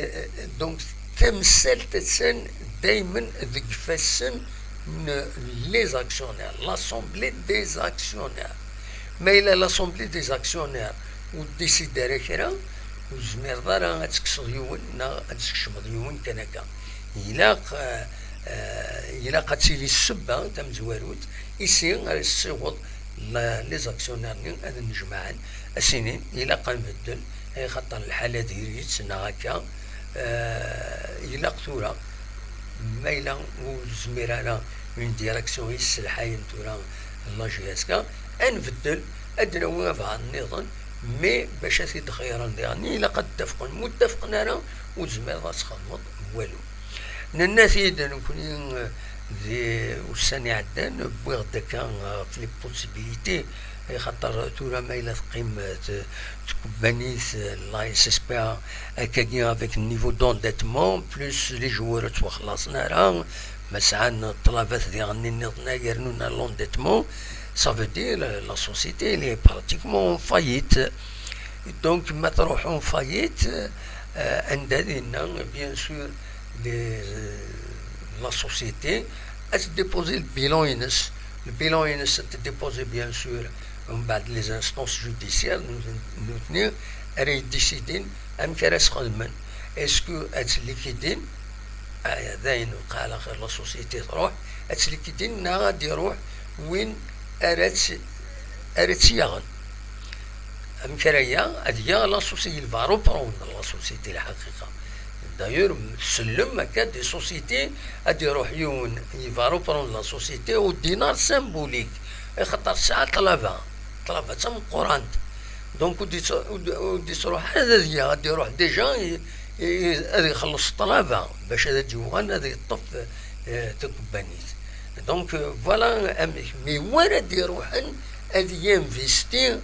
donc, tamsalt attan daymen deg ifassen n les actionnaires, l'assemblée des actionnaires. Ma yella l'assemblée des actionnaires ur d-décide ara kra, ur tezmireḍ ara ad tekkseḍ yiwen neɣ ad tkecmeḍ yiwen kan akka. Ilaq, euh, euh, ilaq ad tili ssebba tamezwarut i si ara tessiweḍ la, les actionnaires-nni ad nnejmaɛen, ad s-inin ilaq ad nbeddel, axaṭer lḥala diri-tt neɣ akka. Euh, ilaq tura, ma yella ur tezmir ara une direction i yesselḥayen tura la J S K, ad nbeddel, ad d-nawi abɛaḍ nniḍen, mais bac ad t-id-xeyyren diɣen, ilaq ad ttafqen. Ma ur ttafqen ara, ur tezmireḍ ad txedmeḍ walu. Nenna-t-id nekkni, eh, di ussan iɛeddan, wwiɣ-d akka, eh, ɣef les possibilités, axaṭer tura ma yella teqqim, eh, t-, tkebbanit, eh, la S S P A, akkagi avec le niveau d'endettement, plus les joueurs ur ttwaxlaṣen ara, Ma sɛan ṭṭlabat diɣen nniḍen ay rnun à l'endettement, ça veut dire, euh, la société, elle est pratiquement en faillite. Donc, ma truḥ en faillite, euh, anda dinna, bien sûr, les, euh, la société, ad tdéposer le bilan-ines. Le bilan-ines ad tdéposer, bien sûr, umbeɛd les instances judiciaires, nutni ara yeddisidin amek ara s-xedmen. Est-ce que ad tt-likidin? Ah, d ayen wqeɛ laxir la société truḥ, ad tt-likidin neɣ ad d-iruḥ win ara tt-, ara tt-yaɣen. Amek ara yaɣ? Ad yaɣ la société, il va reprendre la société, lḥaqiqa. D'ailleurs, tsellem akka des sociétés, ad d-iruḥ yiwen, il va reprendre la société au dinar symbolique, axaṭer tesɛa ṭṭlaba, ṭṭlaba d tameqqrant. Donc, ur d-yettru-, ur d-, ur d-yettruḥ ara ad yaɣ, ad d-iruḥ déjà, i, i, ad ixelleṣ ṭṭlaba, bac ad d-yuɣal ad yeṭṭef, eh, takebbanit. Donc, euh, voilà amek. Mi wara d-iruḥen ad yinvesti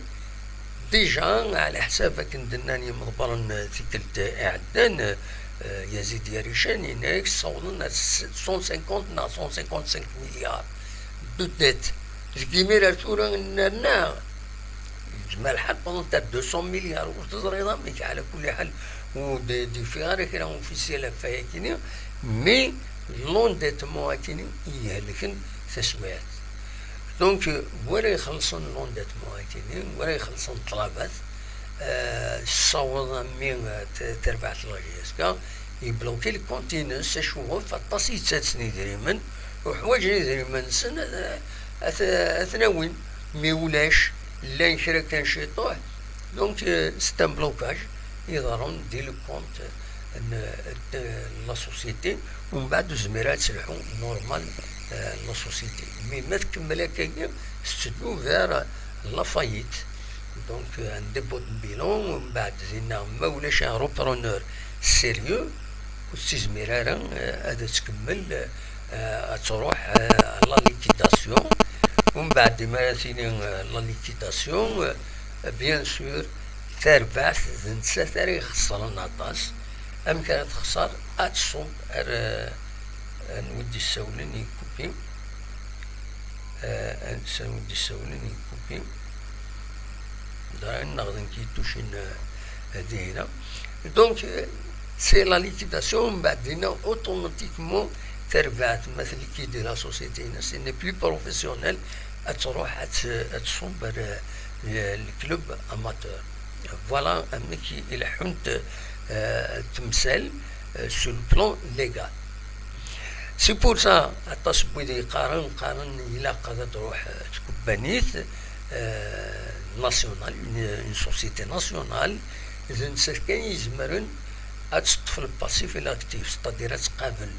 déjà, ɛla ḥsab akken d-nnan yimḍebbren, eh, tikkelt iɛeddan, eh, Yazid Yarican, yenna-yak ssawḍen ar cent cinquante neɣ cent cinquante-cinq milliards de dette. Deg imir ar tura nerna, yezmer lḥal pendant à deux cents milliards, ur teẓriḍ amek, ɛla kulli ḥal, ur d-, d-yeffiɣ ara kra officiel ɣef wayakini, mais l'endettement akini i ihelken taswiɛt. Donc, wara ixellṣen l'endettement akini, wara ixellṣen ṭṭlabat, euh, ssaweḍ ammi, euh, t-, terbaɛt la J S K, yebloki le compte-ines, acuɣef aṭas i yettasen idrimen, uḥwaǧen idrimen-nsen ad, ad, ad ten-awin. Mi ulac, llan kra kan ciṭuḥ, donc, euh, c'est un blocage iḍerrun di le compte n, n la société, umbeɛd ur zmir ad telḥu normal, euh, la société. Mais ma tkemmel akkagi, tetteddu vers la faillite. Donc, euh, un dépôt de bilan, umbeɛd dinna, ma ulac un repreneur sérieux, ur tettizmir ara, euh, ad tkemmel, euh, ad truḥ, euh, la liquidation. Umbeɛd, mi ara tili, euh, la liquidation, euh, bien sûr, tarbaɛt d nettat ara ixeṣren aṭas. Amek ara texṣer? Ad tṣubb ar, euh, anwa i d-issawlen i kupi. Euh, ansa ur d-issawlen i kupi. Da, neɣ d nekk i d-tucin, euh, dihina. Donc, euh, c'est la liquidation, mbeɛd dinna, automatiquement, tarbaɛt, ma tlikidi la société-ines, ce n'est plus professionnel, ad truḥ, ad t-, ad tṣubb ar, euh, le club amateur. Voilà amek i leḥḥunt, euh, temsal, euh, sur le plan légal. C'est pour ça, aṭas n wid yeqqaren, qqaren ilaq ad d-truḥ, euh, tkebbanit, euh, nationale, une, une société nationale, d nettat kan i izemren ad teṭṭef le passif et l'actif, c'est-à-dire ad tqabel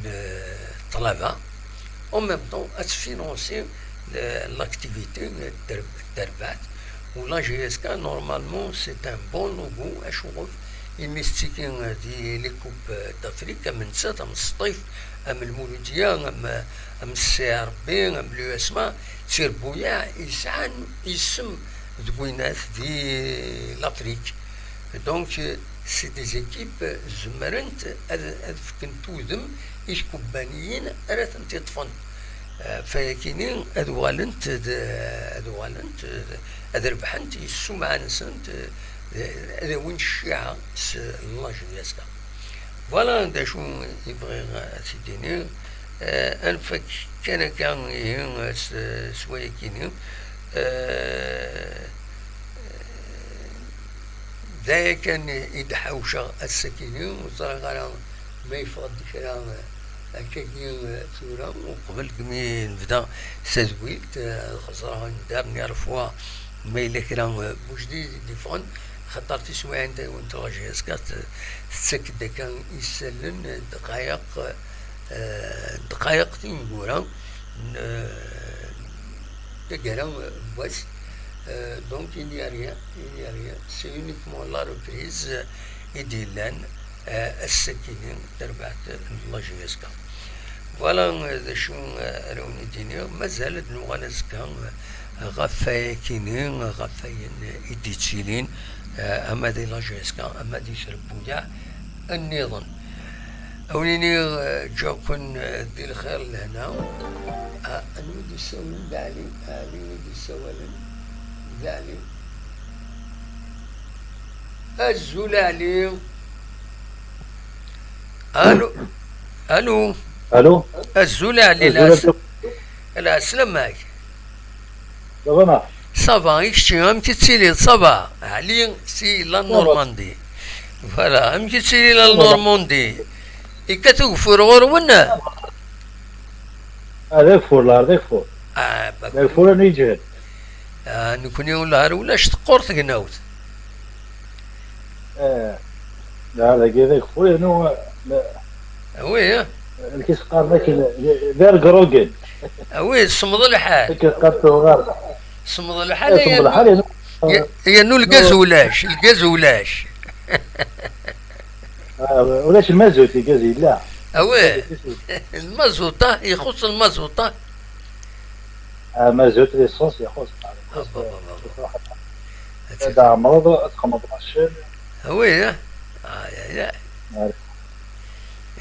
le ṭṭlaba, en même temps ad tfinansi le, l'activité, euh, terbaɛt. U la J S K, normalement, c'est un bon logo, acuɣef imi tettiki di les coupes d'Afrique, am nettat, am Sṭif, am Lmuludiya, am, am C R B, am l'U S M A, d tirbuyaɛ yesɛan isem deg winat di l'Afrique. Donc, c'est des équipes zemrent ad, ad fkent udem i tkubbaniyin ara tent-iṭṭfen. Ɣef wayakini ad uɣalent d, ad uɣalent d, ad rebḥent i ssumɛa-nsent, ad awint cciɛa s la J S K. Voilà d acu i bɣiɣ ad t-id-iniɣ. Eh, ad nfak kan akka ihi s, s wayakini. Eh, d aya kan i d-ḥawceɣ ass-akini, ur ẓriɣ ara ma yeffeɣ-d kra, eh, akkagi, eh, tura, uqbel mi nebda tadwilt, eh, ad xeẓreɣ une dernière fois ma yella kra, eh, n ujdid i d-iffɣen, xaṭer tiswiɛin taywent la J S K t-, tettak-d akka isallen, eh, ddqayeq, eh, ddqayeq tineggura n, eh, taggara n wass. Euh, donc, il n'y a rien, il n'y a rien. C'est uniquement la reprise, euh, i d-yellan, euh, ass-akini, tarbaɛt n la J S K. Voilà, euh, d acu, euh, ara wen-id-iniɣ. Mazal ad nuɣal azekka, euh, ɣef wayakini, ɣef wayen i d-yettilin, euh, ama di la J S K, ama di trebbuyaɛ nniḍen. A wen-iniɣ, eh, ǧǧiɣ-ken, eh, di lxir lehna. Ah, anwa i d-yessawlen? D Ɛli. Ɛli i d-yessawalen. D Ɛli. Azul a Ɛli. Alu. Alu. Alu. Azul a Ɛli. Azul a Ɛli. Lɛeslama-k. Ça va, neɣ? Ça va, i kečči, amek i tettiliḍ? Ça va, Ɛli, si la Normandie. Voilà, amek i tettili la Normandie? Ikkat ugeffur ɣur-wen? Ah, d ageffur, la, d ageffur. Ah, d ageffur, anu yeǧhed. Ah, nekni ula ar ulac, teqqur tegnawt. Eh, la, dagi d ageffur, anu, la. Ah oui, eh? Amek i s-qqaren akken, d argrugen. Ah oui, semmeḍ lḥal. Akken qqaren tuɣar. Semmeḍ lḥal, eh, semmeḍ lḥal, yernu, yernu lgaz ulac, lgaz ulac. Ah, ulac lmazut, lgaz yella. Ah oui. Lmazuṭa, ixuṣṣ lmazuṭa. Ah, mazut, l'essence, ixuṣṣ. Ah, ba, ba, ba, ba. Ad tɛemreḍ, ad txedmeḍ machine. Ah oui, eh? Ah, ya, ya.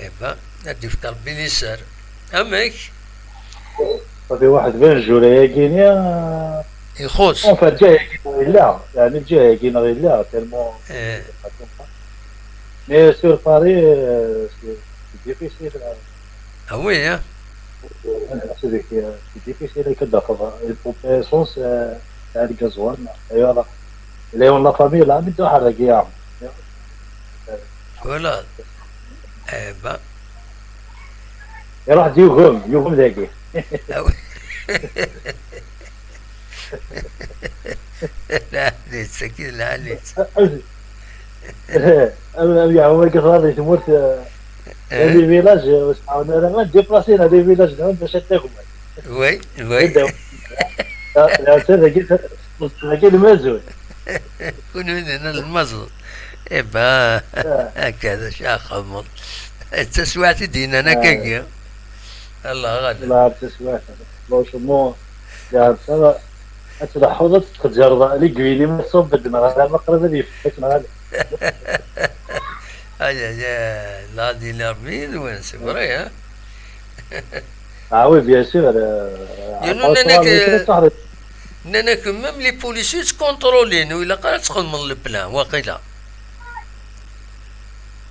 Eh ben, ad d-ifk Rebbi liser. Amek? Safi waḥed ben jura-yagi-ni, ah, ixuṣṣ. Enfin, lǧiha-yagi neɣ yella, yeɛni lǧiha-yagi neɣ yella, tellement. Eh. Mais sur Paris, euh, c'est, c'est difficile, euh. Ah oui, hein? C'est, c'est difficile, que d'avoir une pompe à essence, euh, à gasoil, et voilà. Il est en la famille, là, mais de Voilà. Eh ben. Iruḥ-d yugem, yugem dagi. Ah oui. Lɛali-tt, akid lɛali-tt. Am, am yeɛwa deg ɣer di tmurt, eh, eh, di village, eh, ur sɛawen ara, ma déplacer na di village, na bac ad tagmat. Oui, oui. Dagi, dagi, dagi, lmazun. Kunwi dinna lmaẓu. Eh ben, akka d acu ara xedmeḍ. D taswiɛt i d-yennan akkagi. Allah ɣaleb. La, d taswiɛt. Franchement, yeɛni, ad tleḥḥuḍ, ad tettqeǧǧireḍ, les guinées ma tṣubb-d neɣ ala, ma qrib ad yeffek, neɣ ala. Ay, ay, ay, la, di Rebbi yid-wen, c'est vrai, hein? Ah oui, bien sûr, euh, yernu après, nnan-ak, trois, euh, quatre, nnan-ak même les policiers ttkontrulin, ur ilaq ara ad txedmeḍ le plein, waqila.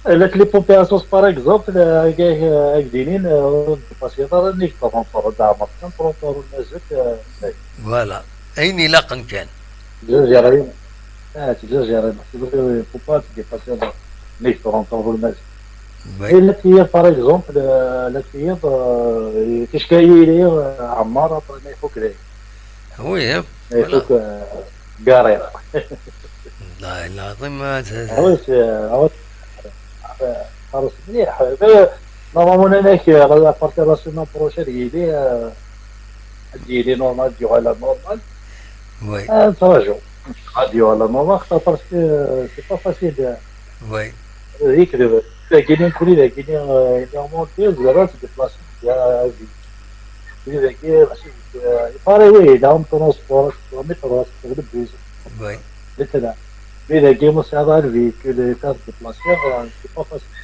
Avec les pompiers, par exemple, euh, avec, euh, avec des lignes, euh, on dépasse pas, on est pas encore dans la marque, on prend pas le mesure, euh, c'est. Voilà. Ayen ilaqen kan. Exagéré. Ah, c'est exagéré. C'est vrai, faut pas dépasser dans les trente ans, vous le mettez. Oui. Et la cuillère, par exemple, euh, la cuillère, euh, qu'est-ce qu'il est, euh, à Mara, il faut que les. Oui, hein, il faut que, euh, garer. والله العظيم ما ت-. Ah oui, c'est, euh, ah ouais. Euh, خلاص مليح. Mais, euh, normalement, أنا كي، à partir de la semaine prochaine, il est, euh, il est normal, il est normal. Oui. آه، نتراجعو. غاديو على ماما، خاطر parce que c'est pas facile. Oui. هذيك دابا. داكيني نكون داكيني، آه، normalement، ديال زعما تديبلاسي، ديال هذه. داكي ماشي، آه، يباري وي، لا، من ترونسبور، مترو، تغلب بيزو. Oui. مثلًا. Mais داكي مش هذا الفيكول، تاع ديبلاسي، آه، c'est pas facile.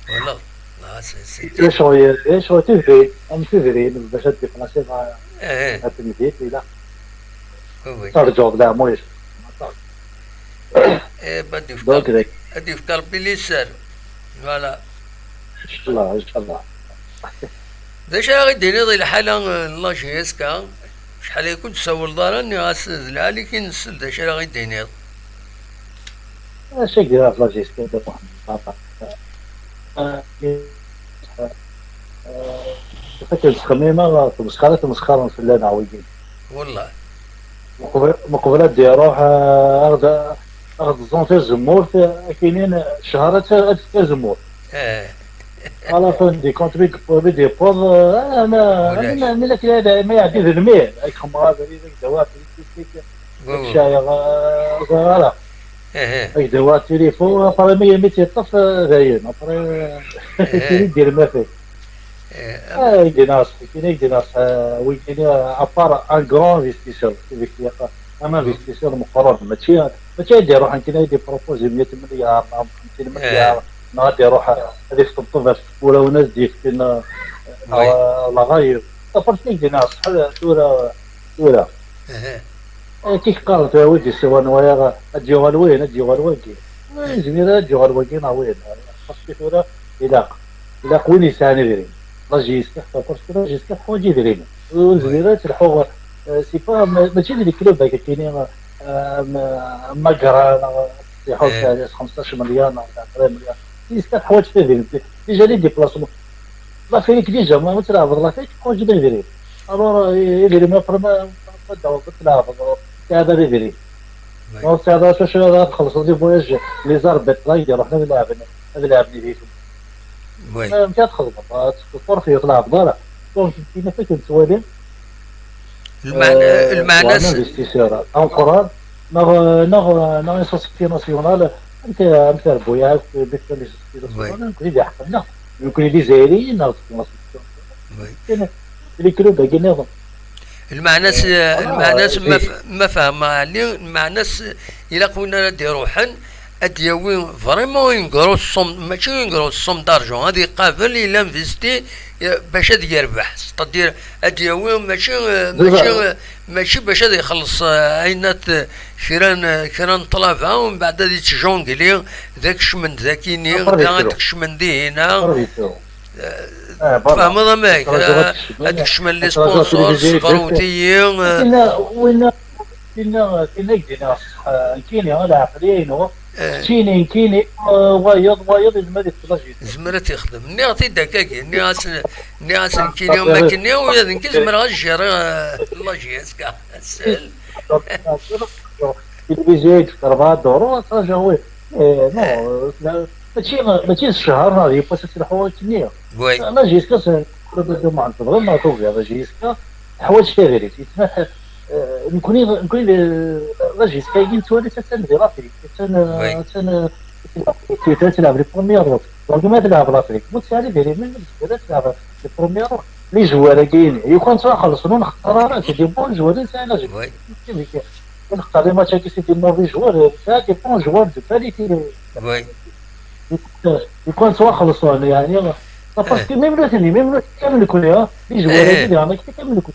Voilà. Ah, c'est, c'est. شوية، إيه، شوية تدري، أم تدري، باش تديبلاسي، آه، إيه. هاد المدينة، إلا. Oui, oui. ترجعو بلا مويش. Eh ben, ad d-yefk Rebbi liser. Voilà. Inchallah, inchallah. D acu ara ɣ-d-tiniḍ i lḥala n la J S K? Acḥal ay ken-tessawleḍ ara, nniɣ-as d lɛali-k i nsell, d acu ara ɣ-d-tiniḍ? Acu i d-yenna ɣef la J S K Dda Muḥemmed? Ah, ah, ah, akken ttxemmimeɣ, tmesxara tmesxaren fell-aneɣ wigi. Wellah. Meqbel, meqbel ad d-iruḥ, ah, ad, ad ẓẓun tazemmurt, ah, akinin ccher ad t-, ad tefk tazemmurt. Eh. À la fin du compte, mi d-, mi d-yewweḍ, ah, ma, ma, ma, ma yeɛdi d lmil, ad yexmeɣ abrid, ad yedawi abrid, Oui, oui. Ccayeɣ, euh, ẓriɣ ara. Ihi. Ak-d-awiɣ tilifun, après mi, mi tt-yeṭṭef, euh, dayen. Après, euh, ihi. Tili d-irma fik. Eh, ah, i d-yenna ṣṣeḥ, i d-yenna ṣṣeḥ, euh, wigini, euh, à part un grand investisseur, c'est-à-dire qu'il y a pas un investisseur meqqren, mačči, mačči ad d-iruḥ nekkini ad d-ipropozi meyya milyar, neɣ xemsin milyar, neɣ ad iruḥ ad yesṭebṭeb ɣef wurawen ad d-yefken, eh, la ɣayeb. Tafrest i k-d-yenna ṣṣeḥ tura, tura. Aha. Eh, kif qqaren tura, wi d-yessawalen wayeḍ, ad d-yuɣal win, ad d-yuɣal wagi. Ur yezmir ara ad d-yuɣal wagi neɣ win. Parce que tura ilaq, ilaq win yesɛan idrimen. La J S K, parce que la J S K teḥwaǧ idrimen. Ur nezmir ara ad telḥu, eh, c'est pas, ma-, mačči d les clubs akka kini, eh, ma-, Magra neɣ iḥuss xemseṭṭac melyar neɣ ɛecra melyar. Tis teḥwaǧ tidrimt. Déjà les déplacements. L'Afrique déjà, ma tleɛbeḍ l'Afrique teḥwaǧ idrimen. Alors, eh, idrimen après ma, ma tɛawdeḍ ad tleɛbeḍ, tɛad idrimen. Ma ur tesɛiḍ ara acu ara txellṣeḍ les voyages, les arbitres, là, i d-iruḥen ad leɛben, ad leɛben idrimen. Amek ara txedmeḍ? Ad tfeḍ forfait ur tleɛbeḍ ara. Donc, tina akken nettwali, Lmeɛna, eh, lmeɛna-s investisseur ameqqran, neɣ, neɣ, neɣ une société nationale, amek, amek ara buyɛet, bit une société nationale, nekkni d iḥeqqa-nneɣ, nekkni d Izzayriyen, neɣ d les clubs-agi nniḍen. Lmeɛna-s, eh, voilà, lmeɛna-s ma f-, ma fehmeɣ ɛli, lmeɛna-s ilaq win ara d-iruḥen, ad d-yawi vraiment une grosse somme, mačči une grosse somme d'argent, ad iqabel, il investit, eh, bac ad yerbeḥ. C'est-à-dire, ad d-yawi mačči, eh, mačči, eh, mačči bac ad ixelleṣ, eh, ayen at, eh, kra n, eh, kra n ṭṭlaba, u mbeɛd ad yettjongli, da kecmen-d, da kini, da ad kecmen dihina. Eh, tfehmeḍ amek? Ad kecmen les sponsors, sɣerwet-iyi, eh. Tinna, winna, tinna, tinna i k-d-nniɣ ṣṣeḥ, nekkini, leɛqliya-inu, keččini, nekkini, eh, wayeḍ, wayeḍ, yezmer ad yeṭṭel ajid. Yezmer ad t-ixdem. Nniɣ-t-id akkagi, nniɣ-as, nniɣ-as nekkini am akkenni, ula d nekk zemreɣ ad jjireɣ, eh, la J S K. Sel. Tilivizyu i d-rebɛa duṛu, atrajawi. Eh, non, eh, mačči, mačči d ccher neɣ d yiwwas ad telḥu akkenni. La J S K, c'est un club de demande, tebɣiḍ neɣ tugiḍ, la J S K teḥwaǧ tadrimt. Yettmat-, eh, nekkni, nekkni, eh, la J S K-agi nettwali-tt attan di l'Afrique, attan, eh, attan, eh, attan, eh, tleɛɛeb les premières routes. Donc, ma tleɛɛeb l'Afrique, ma ur tesɛi ara idrimen, ur tezmir ad tleɛɛeb les premières routes. Les joueurs-agi, lukan ttwaxellṣen, ur nxeṭṭer ara, c'est des bons joueurs, ur nesɛi la J S K. Ur nxeṭṭer les matchs-agi, c'est des mauvais joueurs, c'est des bons joueurs de qualité. Lukan ttwaxellṣen, yeɛni, parce que même nutni, même nutni, même nekkni, ha, les joueurs-agi, yeɛni, même nekkni.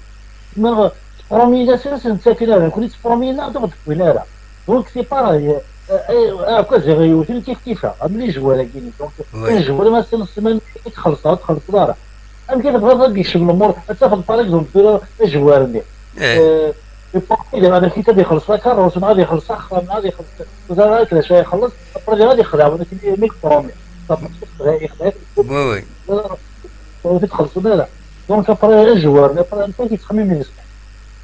Ma tpromiyit-asen, ur sen-ttaken ara, nekkni tpromiyit-aɣ-d ur ɣ-d-wwin ara. Donc, c'est pareil. Euh, euh, euh, quoi, c'est réussi, kif kif, am les joueurs-agi. Donc, un joueur, ma c'est une semaine, i txellṣeḍ, ur txellṣeḍ ara. Amek i tebɣiḍ ad yekcem lumuṛ? Ad tafeḍ, par exemple, tura, ajewwar-nni. Eh, ipaṛti diɣ, ad ak-, ad ixelleṣ takeṛṛust, neɣ ad ixelleṣ axxam, neɣ ad ixelleṣ, ur ẓriɣ ara d acu ara ixelleṣ, après diɣ ad ixdeɛ win akken i mi yexdeɛ. Ur t-ixellṣen ara. Donc, après, ajewwar-nni, après, amek i yettxemmim i neṣbeḥ?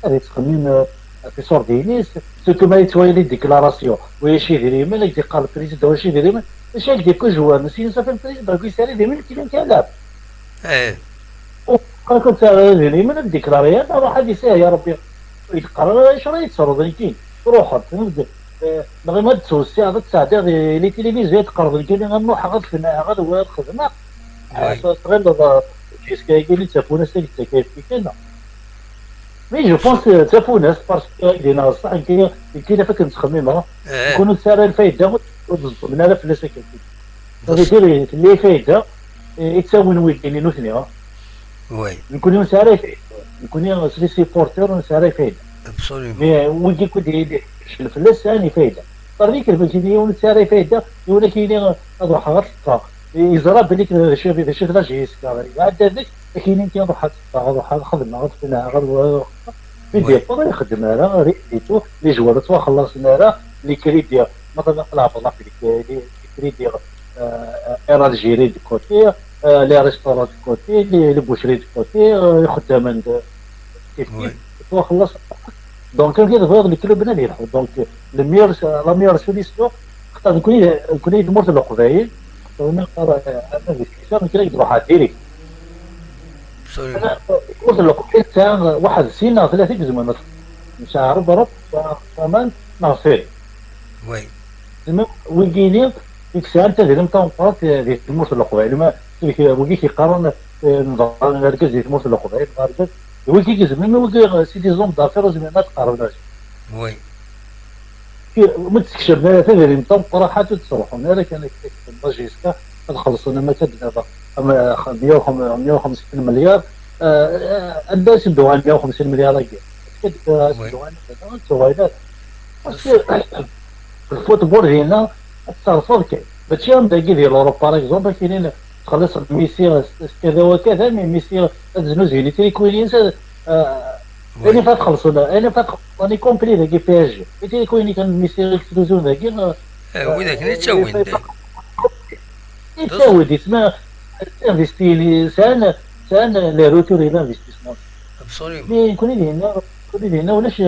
Ad yettxemmim, eh, ɣef iṣurdiyen-is, surtout ma yettwali déclaration, ulac idrimen, ad d-yeqqar le président ulac idrimen, acu ad d-yekk ujewwar-nni, syin safi le président, deg yesɛa idrimen, kif ad yalab. Eh. Uqqa-k ur tesɛiḍ ara idrimen, ad d-deklariḍ, ad ruḥ ad yesɛi, ya Rebbi, ur yi-d-qqar ara acu ara yi-d-tesreḍ nekkini. Ruḥeḍ, eh, neɣ ma d-tewsiɛeḍ, ad tesɛeddiḍ di les télévisions, ad d-qqareḍ nekkini, ad ruḥeɣ ad fnaɛeɣ, ad walaɣ, ad xedmeɣ. Ah, tɣileḍ, eh, jusqu'à-agi d tafunast i yettak ayefki kan. Mais je pense, eh, d tafunast, parce que dinna ṣṣeḥ, nekkini, nekkini ɣef akken ttxemmimeɣ, nekkni ur nesɛi ara lfayda, ur d-ẓeṭṭmen ara fell-as akken. Ça veut dire, tella lfayda, eh, i ttawin wigini nutni, ha? Nekkni ur nesɛi ara lfayda. Nekkni, s les supporters, ur nesɛi ara lfayda. Absolument. Mais, eh, wigi kud yili, yeckel fell-as, sɛan lfayda. Terni kelma kini, yiwen ur nesɛi ara lfayda, yiwen ad k-yini, ad ruḥeɣ ad ṭṭfeɣ. Yeẓra belli d acu, d acu d la J S K. Iɛedda deg, ad k-yini, ad ruḥeɣ ad ṭṭfeɣ, ad ruḥeɣ ad xedmeɣ, ad fnaɛeɣ, ad, ad, ad, ur ixeddem ara, ri-, et tout, les joueurs ttwaxellaṣen ara, les crédits, ma tleɛbeḍ les, les crédits, euh, Air Algérie de côté, euh, les restaurants de côté, les, les boucheries de côté, euh, ixeddamen de, ttwaxellaṣen. Donc, amek i tebɣiḍ les clubs ad yelḥu? Donc, le meilleur, la meilleure solution, xaṭer nekkni, nekkni d tamurt n Leqbayel, xaṭer nekkni, nekkni ad d-ruḥeɣ direct. Tamurt n Leqbayel tesɛa waḥed sin neɣ tlata i izemren ad, nesɛa Rebṛeb, Waman neɣ Siri. Zemren wigini i yesɛan tadrimt tameqqrant di tmurt n Leqbayel, ma, wigi i k-yeqqaren, eh, neḍran argaz di tmurt n Leqbayel, neɣ argaz, wigi i izemren, wigi, eh, c'est des hommes d'affaires, ur zmiren ad qerben ar. Ma ur d-skecmen ara tadrimt tameqqrant, ur d-ttruḥun ara kan akka, la J S K, ad xellṣen ama d meyya u xemsin milyar. Anda i s-d-uɣalen meyya u xemsin milyar-agi? Ad s-d-uɣalen, ad tuɣal ara. Parce que le football dinna ad terfeḍ kan. Mačči am dagi di l'Europe, par exemple, ad k-inin txelliṣ Messi s kada wa kada, mais Messi ad znuzuyen itrikuyen-ines, ad, euh, ayen ɣef ad xellṣen, ayen ɣef ad xellṣen, i complet dagi P S G. Itrikuyen kan Messi i yettnuzun dagi, euh, widak i ttawin. Yettawi-d isem, investin, sɛan, sɛan les retours et l'investissement. Absolument. Mais nekkni dinna, nekkni dinna ulac,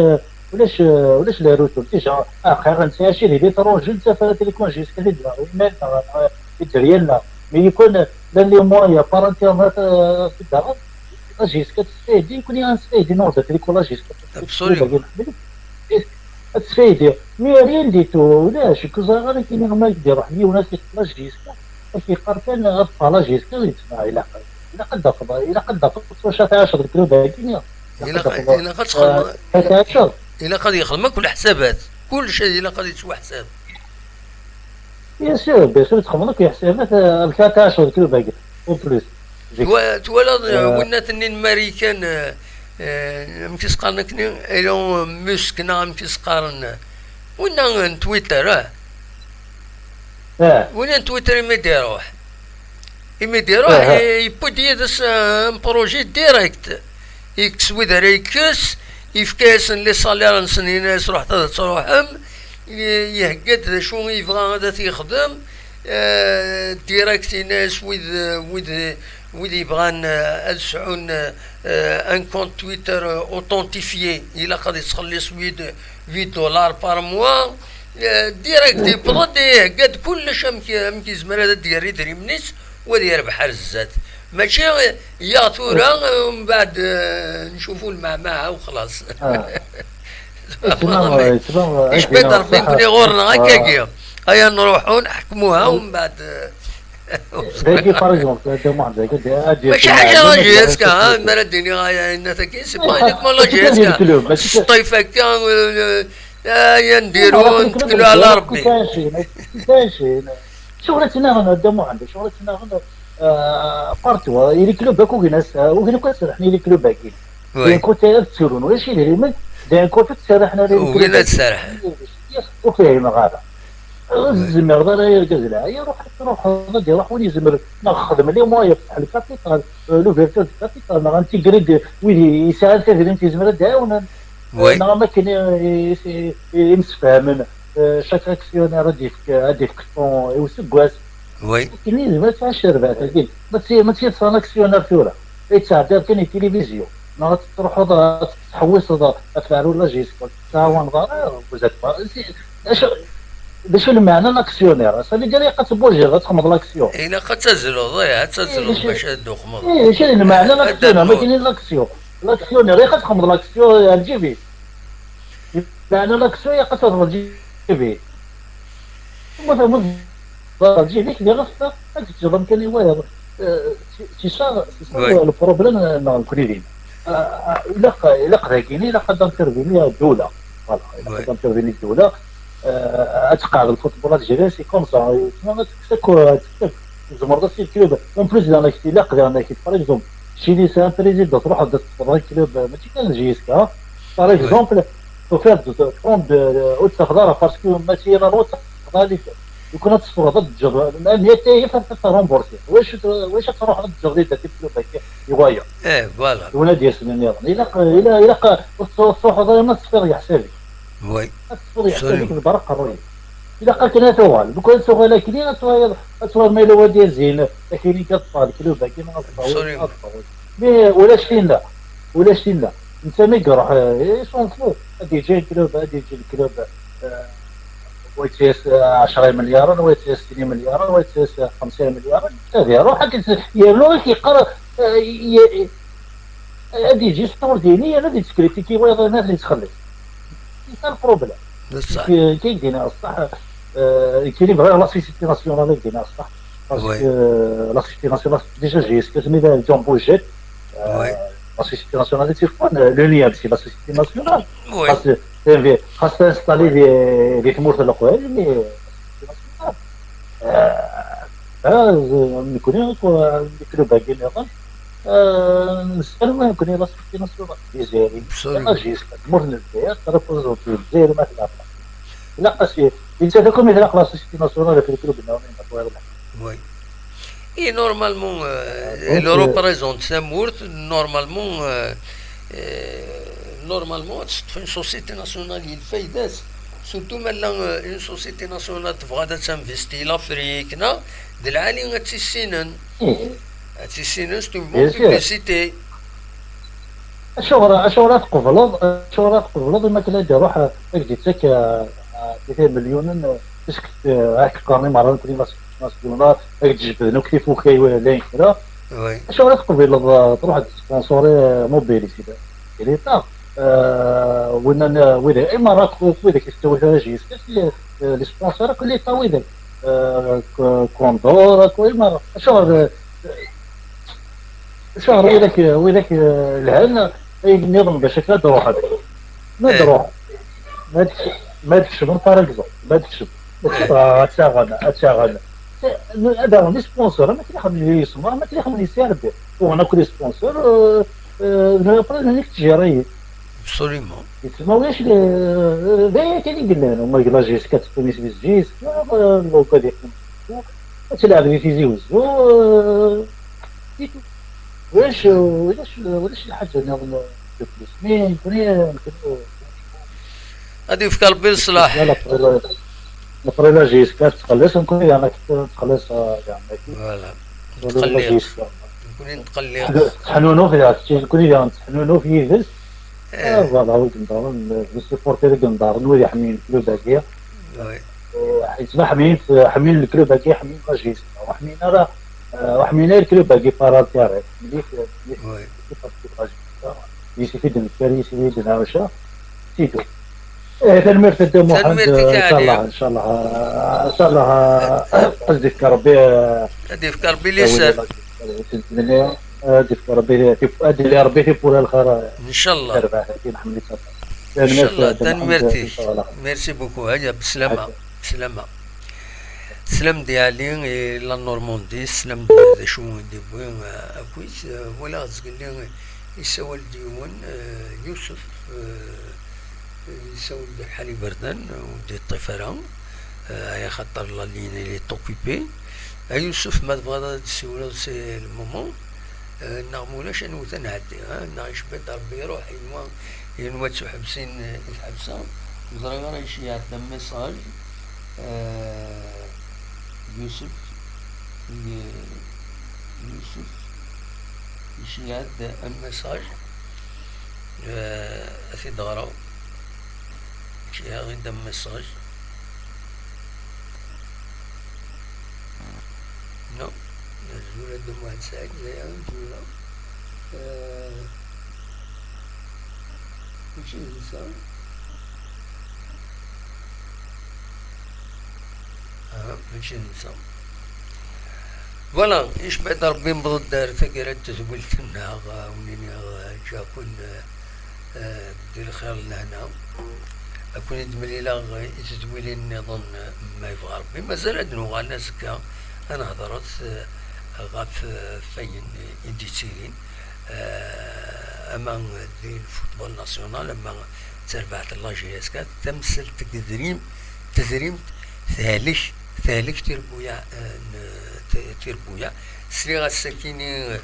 ulac, ulac les retours. Déjà, aql-aɣ nesɛa cci di l'étranger, nettaf ara télécon jusqu'à di ddar, iman neɣ, neɣ i dderya-nneɣ. Mais يكون llan les moyens par internet, euh, fi ddar, la jusqu'à tesfaydi, nekkni ad nesfaydi, neɣ d télécon la jusqu'à. Absolument. Ad tesfaydi. Mais rien du tout, ulac, ur ẓriɣ ara kini ma d-iruḥ yiwen ad t-iṭṭef la jusqu'à. Ad yeqqar kan ad ṭṭfeɣ la jusqu'à, yettma, ilaq, ilaq ad d-tafeḍ, ilaq ad d-tafeḍ s wacu ad tɛiceḍ deg club-agi. Ilaq, ilaq ad txedmeḍ, ilaq ad yexdem akk leḥsabat. Kullec ilaq ad yettwaḥsab. Bien sûr, bien sûr, txedmeḍ akk leḥsabat, euh, amek ad tɛiceḍ deg club-agi. En plus. Twa-, twalaḍ, euh, winnat-nni n Marikan, euh, euh, amek i s-qqaren akkenni? Elon Musk, neɣ amek i s-qqaren? Winna n Twitter, ah. Winna n Twitter imi d-iruḥ. Imi d-iruḥ, i-, yewwi-d yid-s, euh, un projet direct. Yekkes wid ara yekkes, yefka-yasen les salaires-nsen, yenna-yas: "Ruḥet ad truḥem." Ye-, yehegga-d d acu i yebɣa ad t-yexdem. Euh, direct, yenna-yas wid, wid, wid yebɣan, euh, ad sɛun, euh, un compte Twitter, euh, authentifié, ilaq ad yettxelliṣ huit, huit dollars par mois. Eh, direct, yewweḍ-d, ihegga-d kullec amek, amek yezmer ad d-yerr idrimen-is u ad yerbeḥ ar zdat. Mačči, eh, ya tura, eh, mbeɛd, eh, ncufu lmeɛmaɛa u xlaṣ. Ah. Yettban, yettban, eh, icba-d Rebbi nekkni ɣur-neɣ, ah, akkagi. Aya nruḥu, neḥkmuha, u mbeɛd, eh, Dagi, par exemple, Dda Muḥend, dagi, ad d-yas mačči ḥaǧa la J S K, ha, mi ara d-iniɣ aya, yenna-t-agi, c'est pas uniquement la J S K. Teṭṭif akka, eh, eh, aya ndiru, netteklu ɛla Rebbi. Tura ttnaɣen, Dda Muḥend, tura ttnaɣen, eh, partout, eh, i les clubs akk ugin ad s-, ugin akk ad serrḥen i les clubs-agi. D'un côté ad tturun ulac idrimen, d'un côté ur ttserriḥen ara i les clubs-agi. Ugin ad serrḥen. Ur fhimeɣ ara. Ur tezmireḍ ara, argaz lɛali, ruḥ, ruḥ, ad iruḥ win yezmer, neɣ xdem les moyens, fetḥ le capital, euh, l'ouverture du capital, neɣ intégrer wid yesɛan tadrimt yezmer ad d-ɛawnen. Neɣ am akken i, i, i, imsefhamen, euh, chaque actionnaire ad yefk, ad yefk ton i useggas. Akken i yezmer ad tɛic terbaɛt-agi. Ma tt-, ma tt-yeṭṭef un actionnaire tura, ad yettɛeddi kan i tilivizyu, neɣ ad truḥeḍ ad tettḥewwiseḍ ɣef teɛrurt la J S K, ur tettɛawaneḍ ara, vous êtes pas, c'est, acu, d acu lmeɛna n actionnaire? Ça veut dire ilaq ad tbujiḍ, ad txedmeḍ l'action. Ilaq ad tazzleḍ, ih, ad tazzleḍ bac ad d-tuxmeḍ. Ih, d acu d lmeɛna n actionnaire? Ma kini l'action. L'actionnaire, ilaq ad txedmeḍ l'action, eh, lǧib-is. Lmeɛna n l'action, ilaq ad txedmeḍ lǧib-is. Tumut, tumut, lǧib-ik, diɣ ad teǧǧeḍ amkan i wayeḍ. Eh, c'est, c'est ça, c'est ça le problème, eh, neɣ nekkni din. Eh, eh, ilaq, ilaq dagini, ilaq ad intervenir ddula. Voilà, ilaq ad intervenir ddula. Eh, ad tqeɛɛed lfutbol algérien, c'est comme ça. Tma ad tekkes akk, ad tekkes akk. Tzemreḍ ad tt-, club. En plus, diɣen ak-t-ilaq, diɣen ak-t-, par exemple, Chili, c'est un président, tṛuḥeḍ ad teffreḍ club, eh, mačči kan J S K, hein. Par exemple, tufiḍ-d trente, eh, ur tt-tafeḍ ara, parce que mačči yal ur tt-tafeḍ ara. Lukan ad teffreḍ, ad teǧǧeḍ, même yatayef ad t-remboursiḍ. Wacu t-, wacu ad tṛuḥeḍ ad teǧǧeḍ di dat club akka i wayeḍ? Eh, voilà. Win ad d-yasen nniḍen. Ilaq, ilaq, ilaq ur t-, ur tettruḥuḍ ara ma teṣfiḍ leḥsab-ik. Oui. Ad teṣfiḍ leḥsab-ik d berra qerruy. Ilaq akken ad tuɣal. Lukan ad tuɣal akli, ad tuɣal, ad tuɣal ma yella wad yazin, akli ad teṭṭfeḍ club-agi, neɣ ad teṭṭfeḍ, absolument, ad teṭṭfeḍ. Mais ulac tinna. Ulac tinna. Netta mi iruḥ, eh, il s'en fout. Ad yeǧǧi club, ad yeǧǧi club, eh, wa yettayes, eh, ɛecra imelyaren, wa yettayes sin imelyaren, wa yettayes, eh, xemsa imelyaren. Ad iruḥ, ad yettayes, yernu ad yeqqar, eh, ye-, ad yeǧǧi s ur dini, yerna ad yettkriti wayeḍ, yerna ad yettxelliṣ. C'est ça le problème. D ṣṣeḥ. Kay, kay dina ṣṣeḥ, eh, kini bɣiɣ la société nationale, kay dina ṣṣeḥ. Parce que, euh, la société nationale, déjà, j'ai expliqué, mais là, John Bouget, euh, la société nationale, c'est quoi, le, le lien, c'est la société nationale. Oui. Parce que, c'est vrai, parce que installé des, des morceaux locaux, mais, euh, la société nationale, euh, Ah, nekkni, les clubs-agi nniḍen, ah, nessaram nekkni la Société Nationale Dizayri. Absolument. Ajis, tmurt n Lezzayer, représente Lezzayer ma tella. Ilaq-as, yettaf akk mi tlaq la Société Nationale avec les clubs-nniḍen. Oui. Et normalement, euh, donc, elle euh, représente tamurt, normalement, euh, euh, normalement, c'est une société nationale, il fait des. Surtout maintenant, euh, une société nationale, tebɣa ad tinvesti l'Afrique, non? D lɛali ad tt-issinen. Ad tt-issinen, c'est une bonne publicité. Acuɣer, acuɣer ad tqebleḍ, acuɣer ad tqebleḍ imi akken ad d-iruḥ, ad k-d-ittak, ah, ah, tlata milyunen, ah, tis-, ah, ad k-qqaren imerra nekkni ma s-, ma s-, ad k-d-jebden akk tifuka i walan kra. Oui. Acuɣer ad tqebleḍ, ah, truḥ ad tesponsoriḍ, ah, Mobilis, l'État, ah, winna, ah, widak, imerra akk widak i tettawi taraji yis-, ah, les sponsors akk l'État widak, ah, K-, Condor akk imerra. Acuɣer, ah, Acuɣer widak, widak, eh, lhan, ayen nniḍen bac akka ad ruḥen. Ma ad ruḥen, ma ad, ma ad kecmen, par exemple, ma ad kecmen. Ad taɣen, ad taɣen. Ad aɣen les sponsors, ama tili xedmen yisma, ama tili xedmen yisirdi. Uɣen akk les sponsors, eh, eh, après, nnan-ak tjiriyin. Absolument. Yettma ulac, eh, d aya kan i yellan, uma deg la G S quatre teqqim isem-is G S quatre, eh, donc ad yeqqim. Ad tleɛb di Tizi Wezzu, eh, c'est tout. Ulac, ulac, ulac lḥaǧa nniḍen de plus. Mais nekkni, nekkni, ad yefk Rebbi leṣlaḥ. Nekkni la G S quatre tettxelliṣ, nekkni daɣen ad tettxelliṣ, eh, daɣen. Voilà. Nekkni la G S quatre. Nekkni netqelliq. Teḥnunuf, ya, nekkni daɣen teḥnunuf yid-s. Eh. Eh, voilà, wid imeḍren, eh, les supporters i imeḍren, wid iḥemmlen club-agi. Oui. Eh, yettma ḥemmlen, ḥemmlen club-agi, ḥemmlen la G S quatre. Ur ḥemmlen ara, eh, ur ḥemmlen ara club-agi par intérêt. Mliḥ, mliḥ. Oui. Yis-, yis-, yis-, yis-, yis-, yis-, yis-, yis-, yis-, yis-, yis-, yis-, yis-, yis-, yis-, Eh, tanemmirt a Dda Muḥend. Tanemmirt i, eh, inchallah, inchallah, eh, inchallah, eh, ad d-yefk Rebbi, eh, ad d-yefk Rebbi liser. Ad d-yefk Rebbi tif-, ad d-yelli Rebbi tiwwura n lxir, eh, inchallah. Tarbaɛt-agi, nḥemmel-itt aṭas. Tanemmirt, inchallah, a Dda Muḥend, tanemmirt-ik. Inchallah. Merci beaucoup. Aya, beslama. Beslama. Teslam di Ali i la Normandie, teslam d, d acu i d-yewwi, eh, akkit, eh, walaɣ zgelli yessawal-d yiwen, eh, Yusef, eh, yessawal-d lḥal iberdan, ur d-yeṭṭif ara, eh, axaṭer la ligne elle est occupée. A Yusef, ma tebɣiḍ ad d-tessiwleḍ, c'est le moment. Eh, neɣ ma ulac, anwa tanɛeddi, eh, neɣ icebba-d Rebbi iruḥ, yenwa, yenwa ttuḥebsin, eh, i tḥebsa, ur ẓriɣ ara, iceyyeɛ-d un message, eh, Yusef, eh, Yusef, iceyyeɛ-d un message, eh, ad t-id-ɣreɣ, iceyyeɛ-d un message. Non. Azul a Dda Muḥend Saɛid, ẓriɣ tura. Eh, mačči d netta. Ah, mačči d netta. Voilà, icebba-d Rebbi, newweḍ-d ar taggara n tedwilt-nneɣ, eh, wen-iniɣ, eh, ǧǧiɣ-ken, eh, eh, di lxir n lehna. Ad ken-id-mlileɣ i tedwilin nniḍen, ma yebɣa Rebbi. Mazal ad nuɣal azekka ad nehḍret, eh, ɣef, eh, wayen i d-yettilin, eh, ama di lfutbol nasyunal, ama d tarbaɛt n la G S quatre, tamsalt n tedrimt, tedrimt tehlek, tehlek tirbuyaɛ, eh, n, t-, tirbuyaɛ. Sliɣ ass-akini, eh,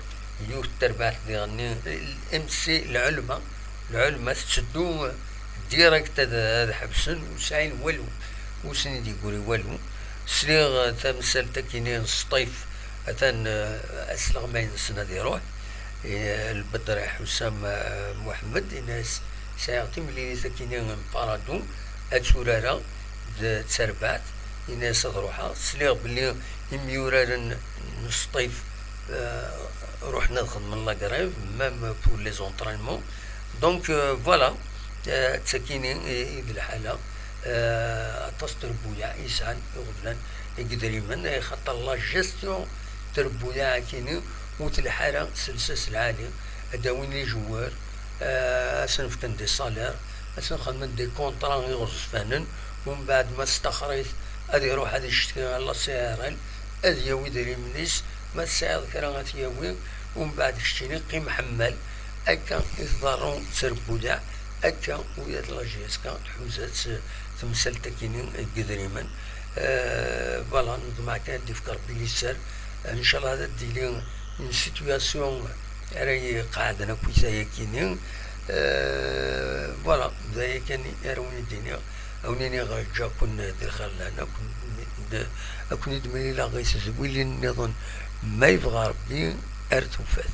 yiwet n terbaɛt diɣenni, eh, M C lɛulma, lɛulma tetteddu direct ad, ad ḥebsen, ur sɛin walu, ur sen-id-yeggri walu. Sliɣ, eh, tamsalt akini n Sṭif, atan, eh, asleɣmay-nsen ad iruḥ, eh, Lbedri Ḥusam, eh, Muḥemmed, yenna-yas, sɛiɣ timlilit akini n Paradou, ad tt-urareɣ d, d terbaɛt, yenna-yas ad ruḥeɣ. Sliɣ belli imyuraren n Sṭif, eh, ruḥen ad xedmen la grève, même pour les entraînements. Donc, euh, voilà, euh, d takini i, i d lḥala, euh, aṭas n trebbuyaɛ i sɛan iɣeblan deg idrimen, eh, xaṭer la gestion n trebbuyaɛ akini ur telḥa ara s lsas lɛali, ad d-awin les joueurs, euh, ad sen-fken des salaires, ad sen-xedmen des contrats iɣezfanen, umbeɛd ma testaxer-it ad iruḥ ad icetki ɣer la C R L, ad yawi idrimen-is, ma tesɛiḍ kra ad t-yawi, umbeɛd keččini qqim ḥemmal. Akka i tḍerru s Rebbudaɛ, akka ula d la J S K tḥuza-tt temsalt-akini n yidrimen. Euh, voilà, neḍmeɛ kan ad d-ifk Rebbi liser. Ncallah ad d-tili une situation ara iqeɛden akk i tayakini. Euh, voilà, d aya kan ara wen-d-iniɣ. A wen-iniɣ ǧǧiɣ-ken di lxir lehna, ad ken-id-, ad ken-id-mlileɣ i tezwilin nniḍen, ma yebɣa Rebbi, ar tufat.